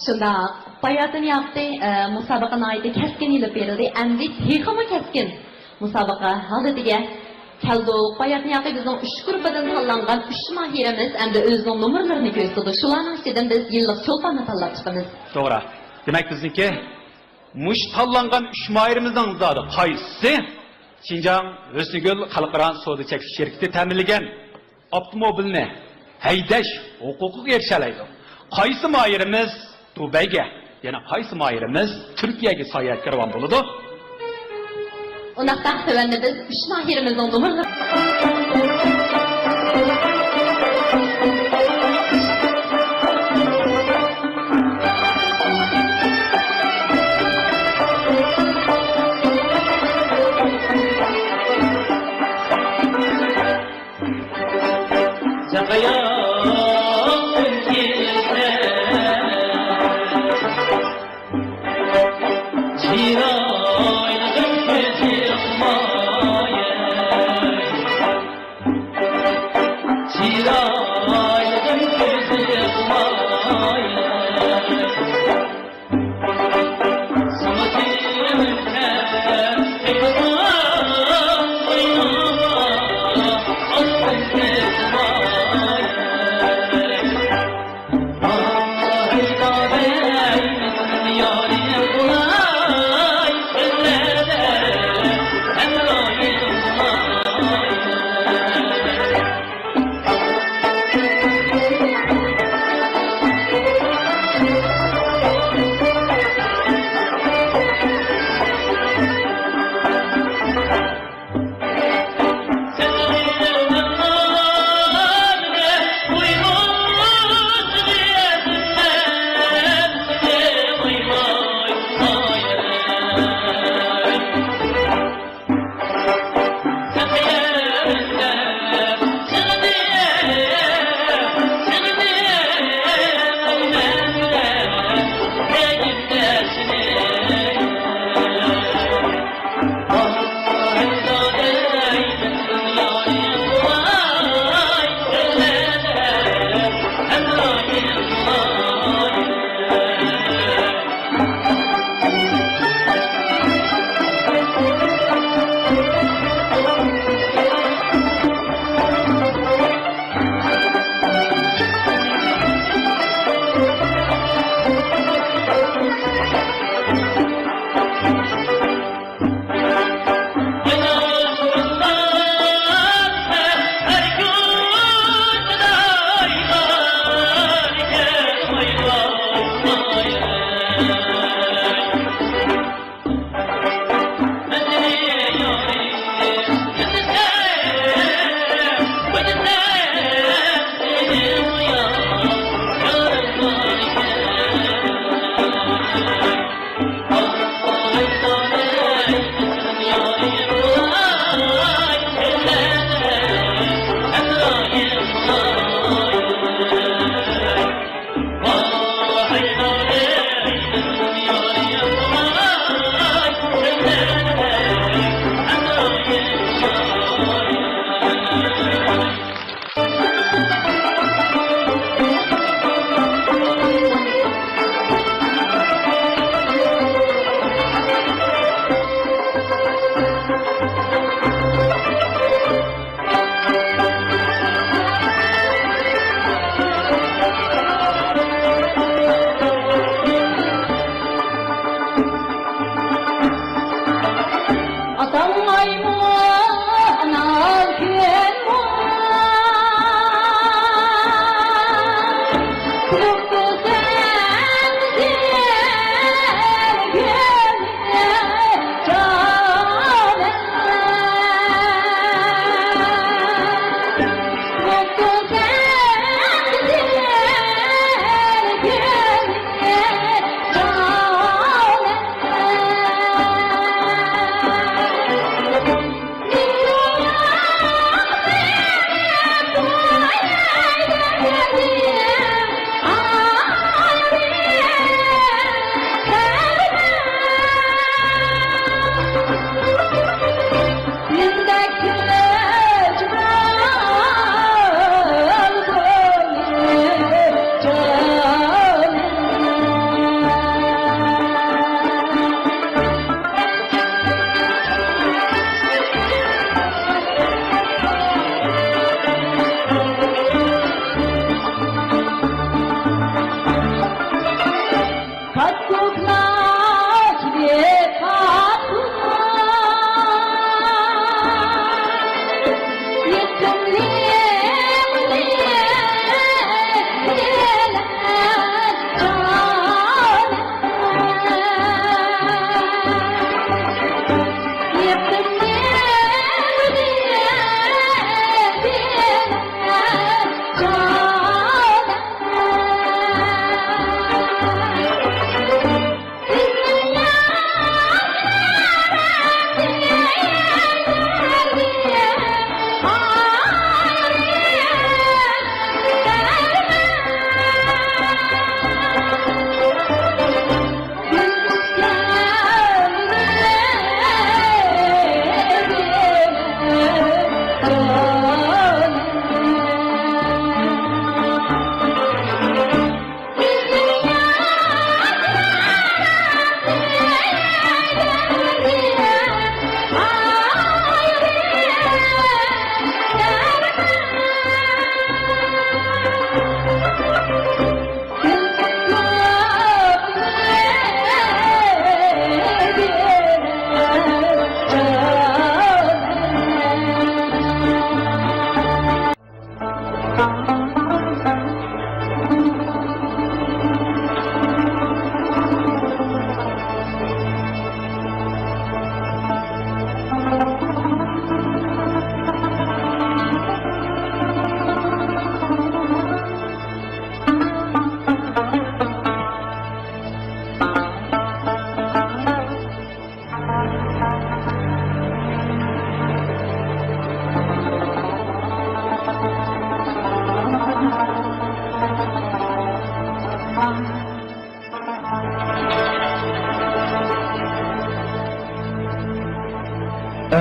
شۇنداق. باياتىن ياقتى، ئە، مۇسابىقە ناھايىتى كەسكىن ئېلىپ بېرىلدى. ئەمدى تېخىمۇ كەسكىن مۇسابىقە ھالىتىگە كەلدۇق. باياتىن ياقتى بىزنىڭ ئۈچ گۇرۇپپىدىن تاللانغان ئۈچ ماھىرىمىز ئەمدى ئۆزىنىڭ نومۇرلىرىنى كۆرسىتىدۇ. شۇلارنىڭ ئىچىدىن بىز يىللىق چولپاننى تاللاپ چىقىمىز. توغرا. دېمەك، بىزنىڭكى مۇشۇ تاللانغان ئۈچ ماھىرىمىزنىڭ زادى قايسىسى شىنجاڭ ھۆسنىگۈل خەلقئارا سودا چەكلىك شىركىتى تەمىنلىگەن ئاپتوموبىلنى ھەيدەش ھوقۇقىغا ئېرىشەلەيدۇ؟ قايسى ماھىرىمىز دۇبەيگە، يەنە قايسى ماھىرىمىز تۈركىيەگە ساياھەتكە راۋان بولىدۇ؟ ئۇنداقتا تۆۋەندە بىز ئۈچ ماھىرىمىزنىڭ نومۇرلىرى.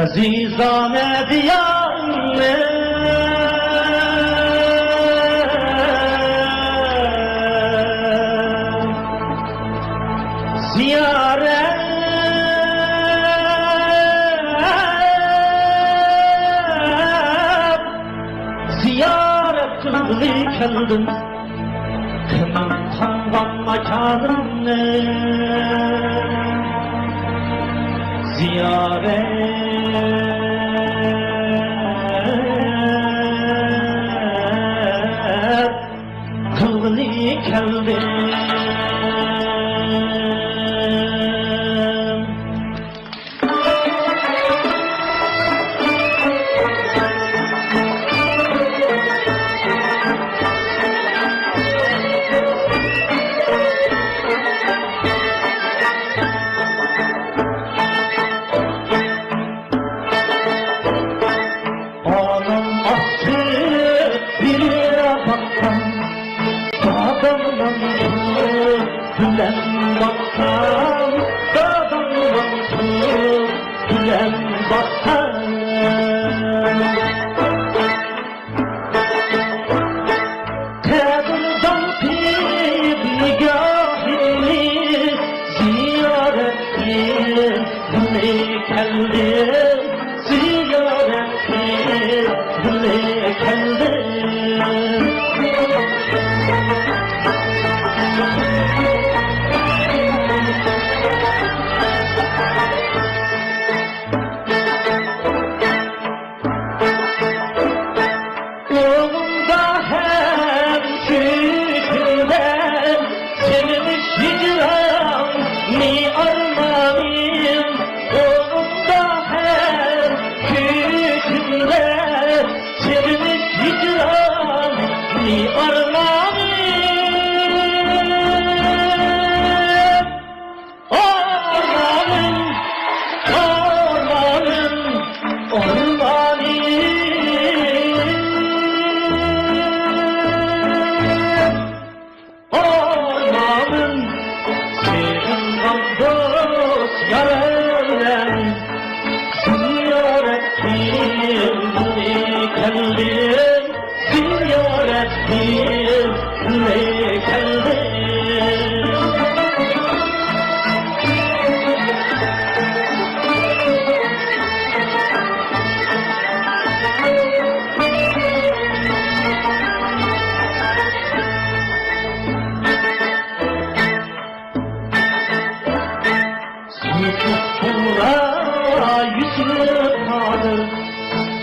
ئەزىزانە دىيارنى زىيارەت، زىيارەت قىلغىلى كەلدىم. قېنىڭ قانغان ماكانىمنى زىيارەت قىلغىلى كەلدىم. ئانام ئاچچىق بىر باققان، دادامنىڭ پۇتى بىلەن باققان، دادامنىڭ پۇتى بىلەن باققان. قەبرىدىن قېيىپ نىگاھىمنى زىيارەت قىلغىلى كەلدىم، زىيارەت قىلغىلى كەلدىم. ئوڭۇمدا ھەم چۈشۈمدە سېغىنىش، ھىجراننى ئارمىنىم. ئوڭۇمدا ھەم چۈشۈمدە سېغىنىش، ھىجراننى ئارمىنىم. ئارمانىم، ئارمانىم، ئارمانىم. ئارمانىم، سېغىنغان دوست يارەنلەر زىيارەت قىلغىلى كەلدى. زىيارەت قىلغىلى كەلدىم. سۈكۈت قۇلغا يۈسۈپ قادىر،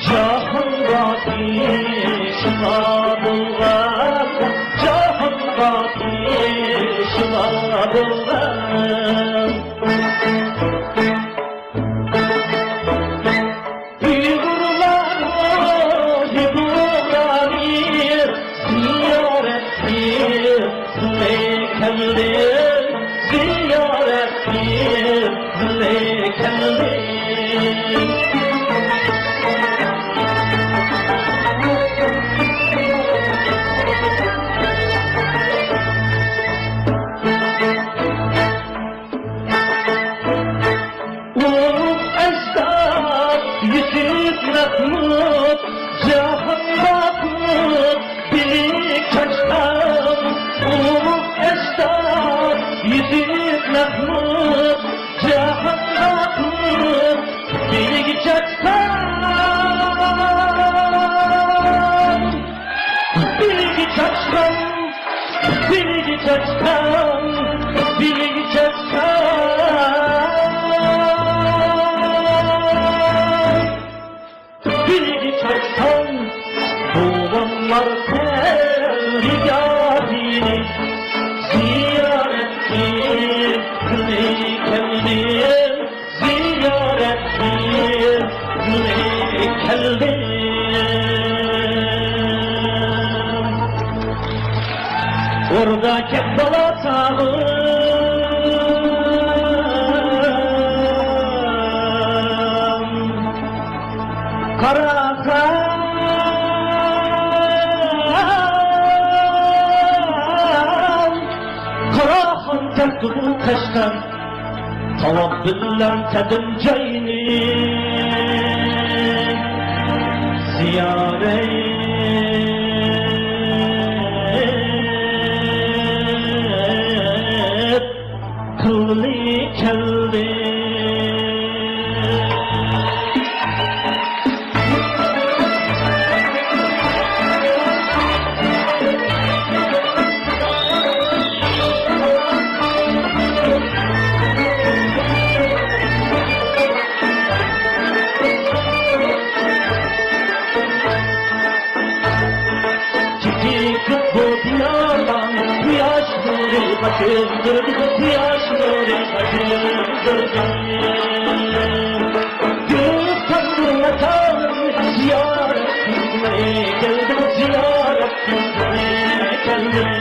جاھاندا تېشىغا بولغان، جاھاندا تېشىغا بولغان. ئۇيغۇرلار روھى بۇغرانى زىيارەت قىلغىلى كەلدى، زىيارەت قىلغىلى كەلدى. ئۇلۇغ ئەجداد يۈسۈپ مەھمۇد، جاھانغا قۇت بىلىك چاچقان. ئۇلۇغ ئەجداد يۈسۈپ مەھمۇد، جاھانغا قۇت بىلىك چاچقان. بىلىك چاچقان، بىلىك چاچقان، بىلىك چاچقان، بىلىك چاچقان. بوۋاملار پەرۋىگارىنى زىيارەت قىلغىلى كەلدى. زىيارەت قىلغىلى كەلدىم. ئوردا كەپ بالا چاغىم، قاراخان، قاراخان تەختىدىن قەشقەر. تاۋاپ بىلەن قەدىم جاينى، زىيارەت قىلغىلى كەلدى. چېچىكىپ بۇ دىيارلارنى قۇياش نۇرىغا چۆمدۈردى، قۇياش نۇرىغا چۆمدۈردى. گۈلىستاندىن ئاتالىرىمنى زىيارەت قىلغىلى كەلدىم، زىيارەت قىلغىلى كەلدىم.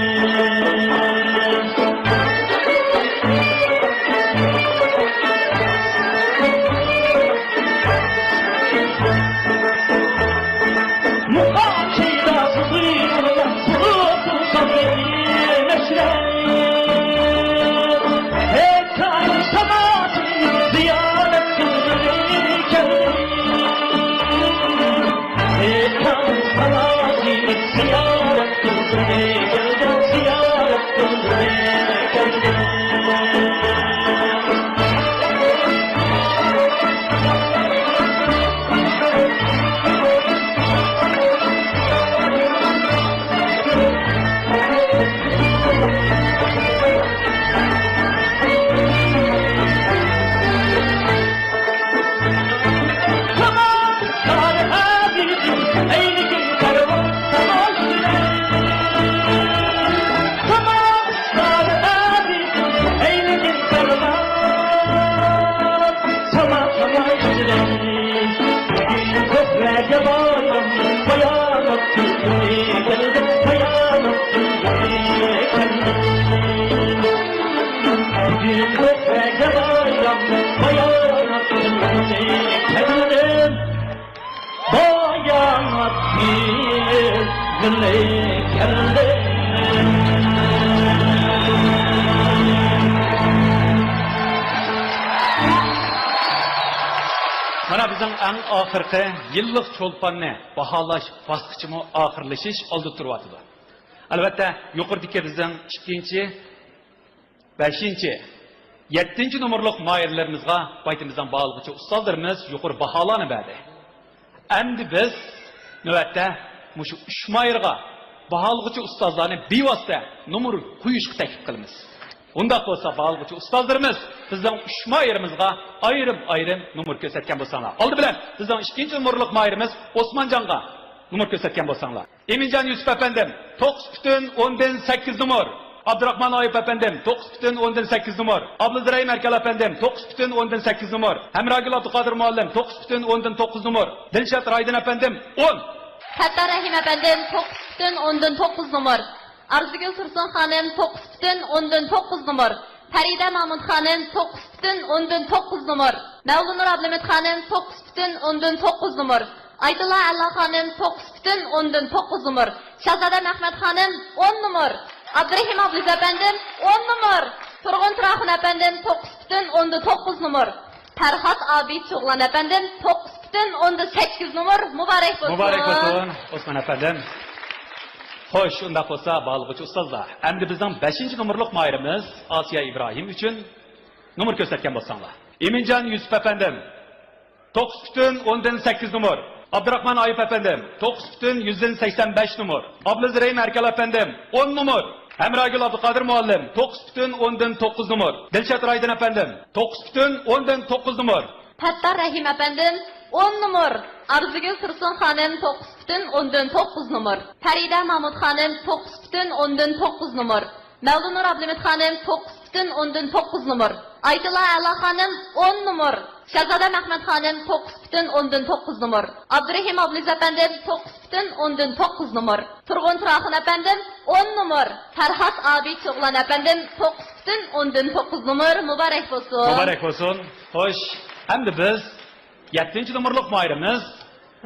مۇقام شەيداسى تۇيغۇلار، بۇلۇتۇم سالغىنى مەشرەپ. ھېكايە ساناسىنى زىيارەت قىلغىلى كەلدىم. ھېكايە ساناسىنى زىيارەت قىلغىلى كەلدىم، زىيارەت قىلغىلى كەلدىم. بايانات بىلگىلى كەلدى. مانا بىزنىڭ ئەڭ ئاخىرقى يىللىق چولپاننى باھالاش باسقۇچىمۇ ئاخىرلىشىش ئالدىدا تۇرۇۋاتىدۇ. ئەلۋەتتە، يۇقىرىدىكى بىزنىڭ ئىككىنچى، بەشىنچى، يەتتىنچى نومۇرلۇق ماھىرلىرىمىزغا بايىتىمىزنىڭ باھالىغۇچى ئۇستازلىرىمىز يۇقىرى باھالارنى بەردى. ئەمدى بىز نۆۋەتتە مۇشۇ ئۈچ ماھىرغا باھالىغۇچى ئۇستازلارنى بىۋاسىتە نومۇر قويۇشقا تەكلىپ قىلىمىز. ئۇنداق بولسا، باھالىغۇچى ئۇستازلىرىمىز بىزنىڭ ئۈچ ماھىرىمىزغا ئايرىم-ئايرىم نومۇر كۆرسەتكەن بولساڭلار. ئالدى بىلەن بىزنىڭ ئىككىنچى نومۇرلۇق ماھىرىمىز ئوسمانجانغا نومۇر كۆرسەتكەن بولساڭلار. ئىمىنجان يۈسۈپ ئەپەندىم، توققۇز پۈتۈن ئوندىن سەككىز نومۇر. ئابدۇراخمان ئايۇپ ئەپەندىم، توققۇز پۈتۈن ئوندىن سەككىز نومۇر. ئابلىز رەھىم ئەركەل ئەپەندىم، توققۇز پۈتۈن ئوندىن سەككىز نومۇر. ھەمراگۈل ئابدۇقادىر مۇئەللىم، توققۇز پۈتۈن ئوندىن توققۇز نومۇر. دىلشات رايدىن ئەپەندىم، ئون. پەتتار رەھىم ئەپەندىم، توققۇز پۈتۈن ئوندىن توققۇز نومۇر. ئارزۇگۈل تۇرسۇن خانىم، توققۇز پۈتۈن ئوندىن توققۇز نومۇر. پەرىدە مامۇت خانىم، توققۇز پۈتۈن ئوندىن توققۇز نومۇر. مەۋلۇنۇر ئابلىمىت خانىم، توققۇز پۈتۈن ئوندىن توققۇز نومۇر. ئايتۇللا ئەللا خانىم، توققۇز پۈتۈن ئوندىن توققۇز نومۇر. شاھزادە مەخمەت خانىم، ئون نومۇر. ئابدۇرېھىم ئابلىز ئەپەندىم، ئون نومۇر. تۇرغۇن تۇراخۇن ئەپەندىم، توققۇز پۈتۈن ئوندىن توققۇز نومۇر. پەرھات ئابىد چوغلان ئەپەندىم، توققۇز پۈتۈن ئوندىن سەككىز نومۇر. مۇبارەك بولسۇن. مۇبارەك بولسۇن، ئوسمان ئەپەندىم. خوش، ئۇنداق بولسا، باھالىغۇچى ئۇستازلار، ئەمدى بىزنىڭ بەشىنچى نومۇرلۇق ماھىرىمىز ئاسىيە ئىبراھىم ئۈچۈن نومۇر كۆرسەتكەن بولساڭلار. ئىمىنجان يۈسۈپ ئەپەندىم، توققۇز پۈتۈن ئوندىن سەككىز نومۇر. ئابدۇراخمان ئايۇپ ئەپەندىم، توققۇز پۈتۈن يۈزدىن سەكسەن بەش نومۇر. ئابلىز رەھىم ئەركەل ئەپەندىم، ئون نومۇر. ھەمراگۈل ئابدۇقادىر مۇئەللىم، توققۇز پۈتۈن ئوندىن توققۇز نومۇر. دىلشات رايدىن ئەپەندىم، توققۇز پۈتۈن ئوندىن توققۇز نومۇر. پەتتار رەھىم ئەپەندىم، ئون نومۇر. ئارزۇگۈل تۇرسۇن خانىم، توققۇز پۈتۈن ئوندىن توققۇز نومۇر. پەرىدە مامۇت خانىم، توققۇز پۈتۈن ئوندىن توققۇز نومۇر. مەۋلۇنۇر ئابلىمىت خانىم، توققۇز پۈتۈن ئوندىن توققۇز نومۇر. ئايتۇللا ئەلا خانىم، ئون نومۇر. شاھزادە مەخمەت خانىم، توققۇز پۈتۈن ئوندىن توققۇز نومۇر. ئابدۇرېھىم ئابلىز ئەپەندىم، توققۇز پۈتۈن ئوندىن توققۇز نومۇر. تۇرغۇن تۇراخۇن ئەپەندىم، ئون نومۇر. پەرھات ئابىد چوغلان ئەپەندىم، توققۇز پۈتۈن ئوندىن توققۇز نومۇر. مۇبارەك بولسۇن. مۇبارەك بولسۇن. خوش، ئەمدى بىز يەتتىنچى نومۇرلۇق ماھىرىمىز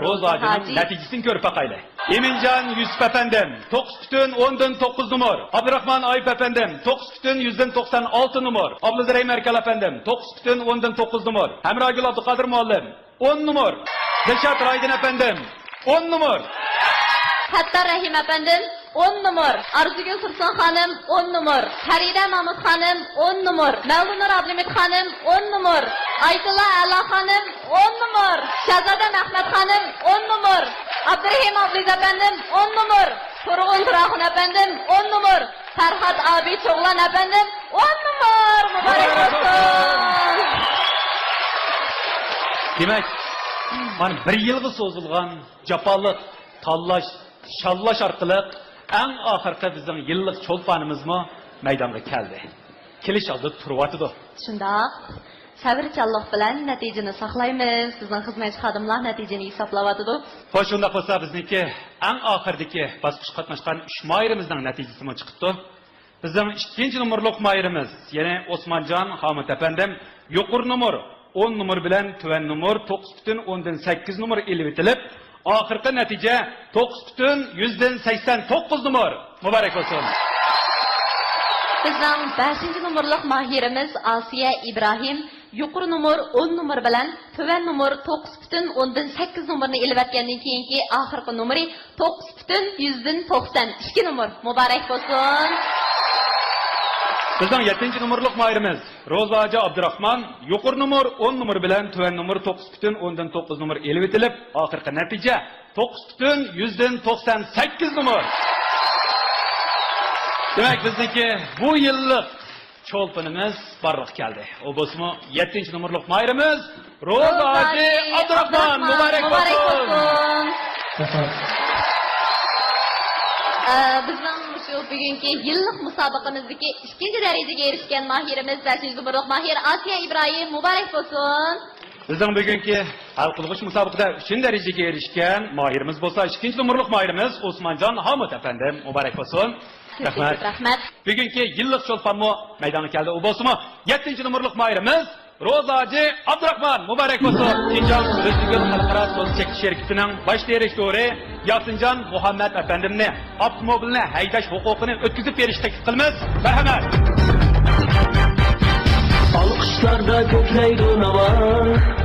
روزا ھاجىنىڭ ھاجى. نەتىجىسىنى كۆرۈپ باقايلى. ئىمىنجان يۈسۈپ ئەپەندىم، توققۇز پۈتۈن ئوندىن توققۇز نومۇر. ئابدۇراخمان ئايۇپ ئەپەندىم، توققۇز پۈتۈن يۈزدىن توقسان ئالتە نومۇر. ئابلىز رەھىم ئەركەل ئەپەندىم، توققۇز پۈتۈن ئوندىن توققۇز نومۇر. ھەمراگۈل ئابدۇقادىر مۇئەللىم، ئون نومۇر. دىلشات رايدىن ئەپەندىم، ئون نومۇر. سەتتار رەھىم ئەپەندىم، ئون نومۇر. ئارزۇگۈل تۇرسۇن خانىم، ئون نومۇر. پەرىدە مامۇت خانىم، ئون نومۇر. مەۋلۇنۇر ئابلىمىت خانىم، ئون نومۇر. ئايتۇللا ئەلا خانىم، ئون نومۇر. شازادە مەخمەت خانىم، ئون نومۇر. ئابدۇرېھىم ئابلىز ئەپەندىم، ئون نومۇر. تۇرغۇن تۇراخۇن ئەپەندىم، ئون نومۇر. پەرھات ئابىد چوغلان ئەپەندىم، ئون نومۇر. مۇبارەك بولسۇن. دېمەك، مانا بىر يىلغا سوزۇلغان جاپالىق تاللاش، شاللاش ئارقىلىق ئەڭ ئاخىرقى بىزنىڭ يىللىق چولپانىمىزمۇ مەيدانغا كەلدى. كېلىش ئالدىدا تۇرۇۋاتىدۇ. شۇنداق. سەۋرچانلىق بىلەن نەتىجىنى ساقلايمىز. بىزنىڭ خىزمەتچى خادىملار نەتىجىنى ھېسابلاۋاتىدۇ. خوش، شۇنداق بولسا بىزنىڭكى ئەڭ ئاخىرىدىكى باسقۇچقا قاتناشقان ئۈچ ماھىرىمىزنىڭ نەتىجىسىمۇ چىقىپتۇ. بىزنىڭ ئىككىنچى نومۇرلۇق ماھىرىمىز، يەنى ئوسمانجان ھامۇت ئەپەندىم، يۇقىرى نومۇر ئون نومۇر بىلەن تۆۋەن نومۇر توققۇز پۈتۈن ئوندىن سەككىز نومۇر ئېلىۋېتىلىپ، ئاخىرقى نەتىجە توققۇز پۈتۈن يۈزدىن سەكسەن توققۇز نومۇر. مۇبارەك بولسۇن! بىزنىڭ بەشىنچى نومۇرلۇق ماھىرىمىز ئاسىيە ئىبراھىم، يۇقىرى نومۇر ئون نومۇر بىلەن تۆۋەن نومۇر توققۇز پۈتۈن ئوندىن سەككىز نومۇرنى ئېلىۋەتكەندىن كېيىنكى ئاخىرقى نومۇرى توققۇز پۈتۈن يۈزدىن توقسان ئىككى نومۇر. مۇبارەك بولسۇن! بىزنىڭ يەتتىنچى نومۇرلۇق ماھىرىمىز روزا ھاجى ئابدۇراخمان، يۇقىرى نومۇر ئون نومۇر بىلەن تۆۋەن نومۇر توققۇز پۈتۈن ئوندىن توققۇز نومۇر ئېلىۋېتىلىپ، ئاخىرقى نەتىجە توققۇز پۈتۈن يۈزدىن توقسان سەككىز نومۇر. دېمەك، بىزنىڭكى بۇ يىللىق چولپىنىمىز بارلىققا كەلدى. ئۇ بولسىمۇ يەتتىنچى نومۇرلۇق ماھىرىمىز روزا ھاجى ئابدۇراخمان. مۇبارەك بولسۇن! ئە، بىزنىڭ مۇشۇ بۈگۈنكى يىللىق مۇسابىقىمىزدىكى ئىككىنچى دەرىجىگە ئېرىشكەن ماھىرىمىز، بەشىنچى نومۇرلۇق ماھىر ئاسىيە ئىبراھىم، مۇبارەك بولسۇن! بىزنىڭ بۈگۈنكى ھەل قىلغۇچ مۇسابىقىدە ئۈچىنچى دەرىجىگە ئېرىشكەن ماھىرىمىز بولسا ئىككىنچى نومۇرلۇق ماھىرىمىز ئوسمانجان ھامۇت ئەپەندىم، مۇبارەك بولسۇن. كۆپ رەھمەت. كۆپ رەھمەت. بۈگۈنكى يىللىق چولپانمۇ مەيدانغا كەلدى. ئۇ بولسىمۇ يەتتىنچى نومۇرلۇق ماھىرىمىز روزا ھاجى ئابدۇراخمان، مۇبارەك بولسۇن. شىنجاڭ ئۆزگۈل خەلقئارا سودا چەكلىك شىركىتىنىڭ باش دىرېكتورى ياسىنجان مۇھەممەت ئەپەندىمنى ئاپتوموبىلنى ھەيدەش ھوقۇقىنى ئۆتكۈزۈپ بېرىشكە تەكلىپ قىلىمىز. مەرھەمەت. ئالقىشلاردا كۆكلەيدۇ ناۋا.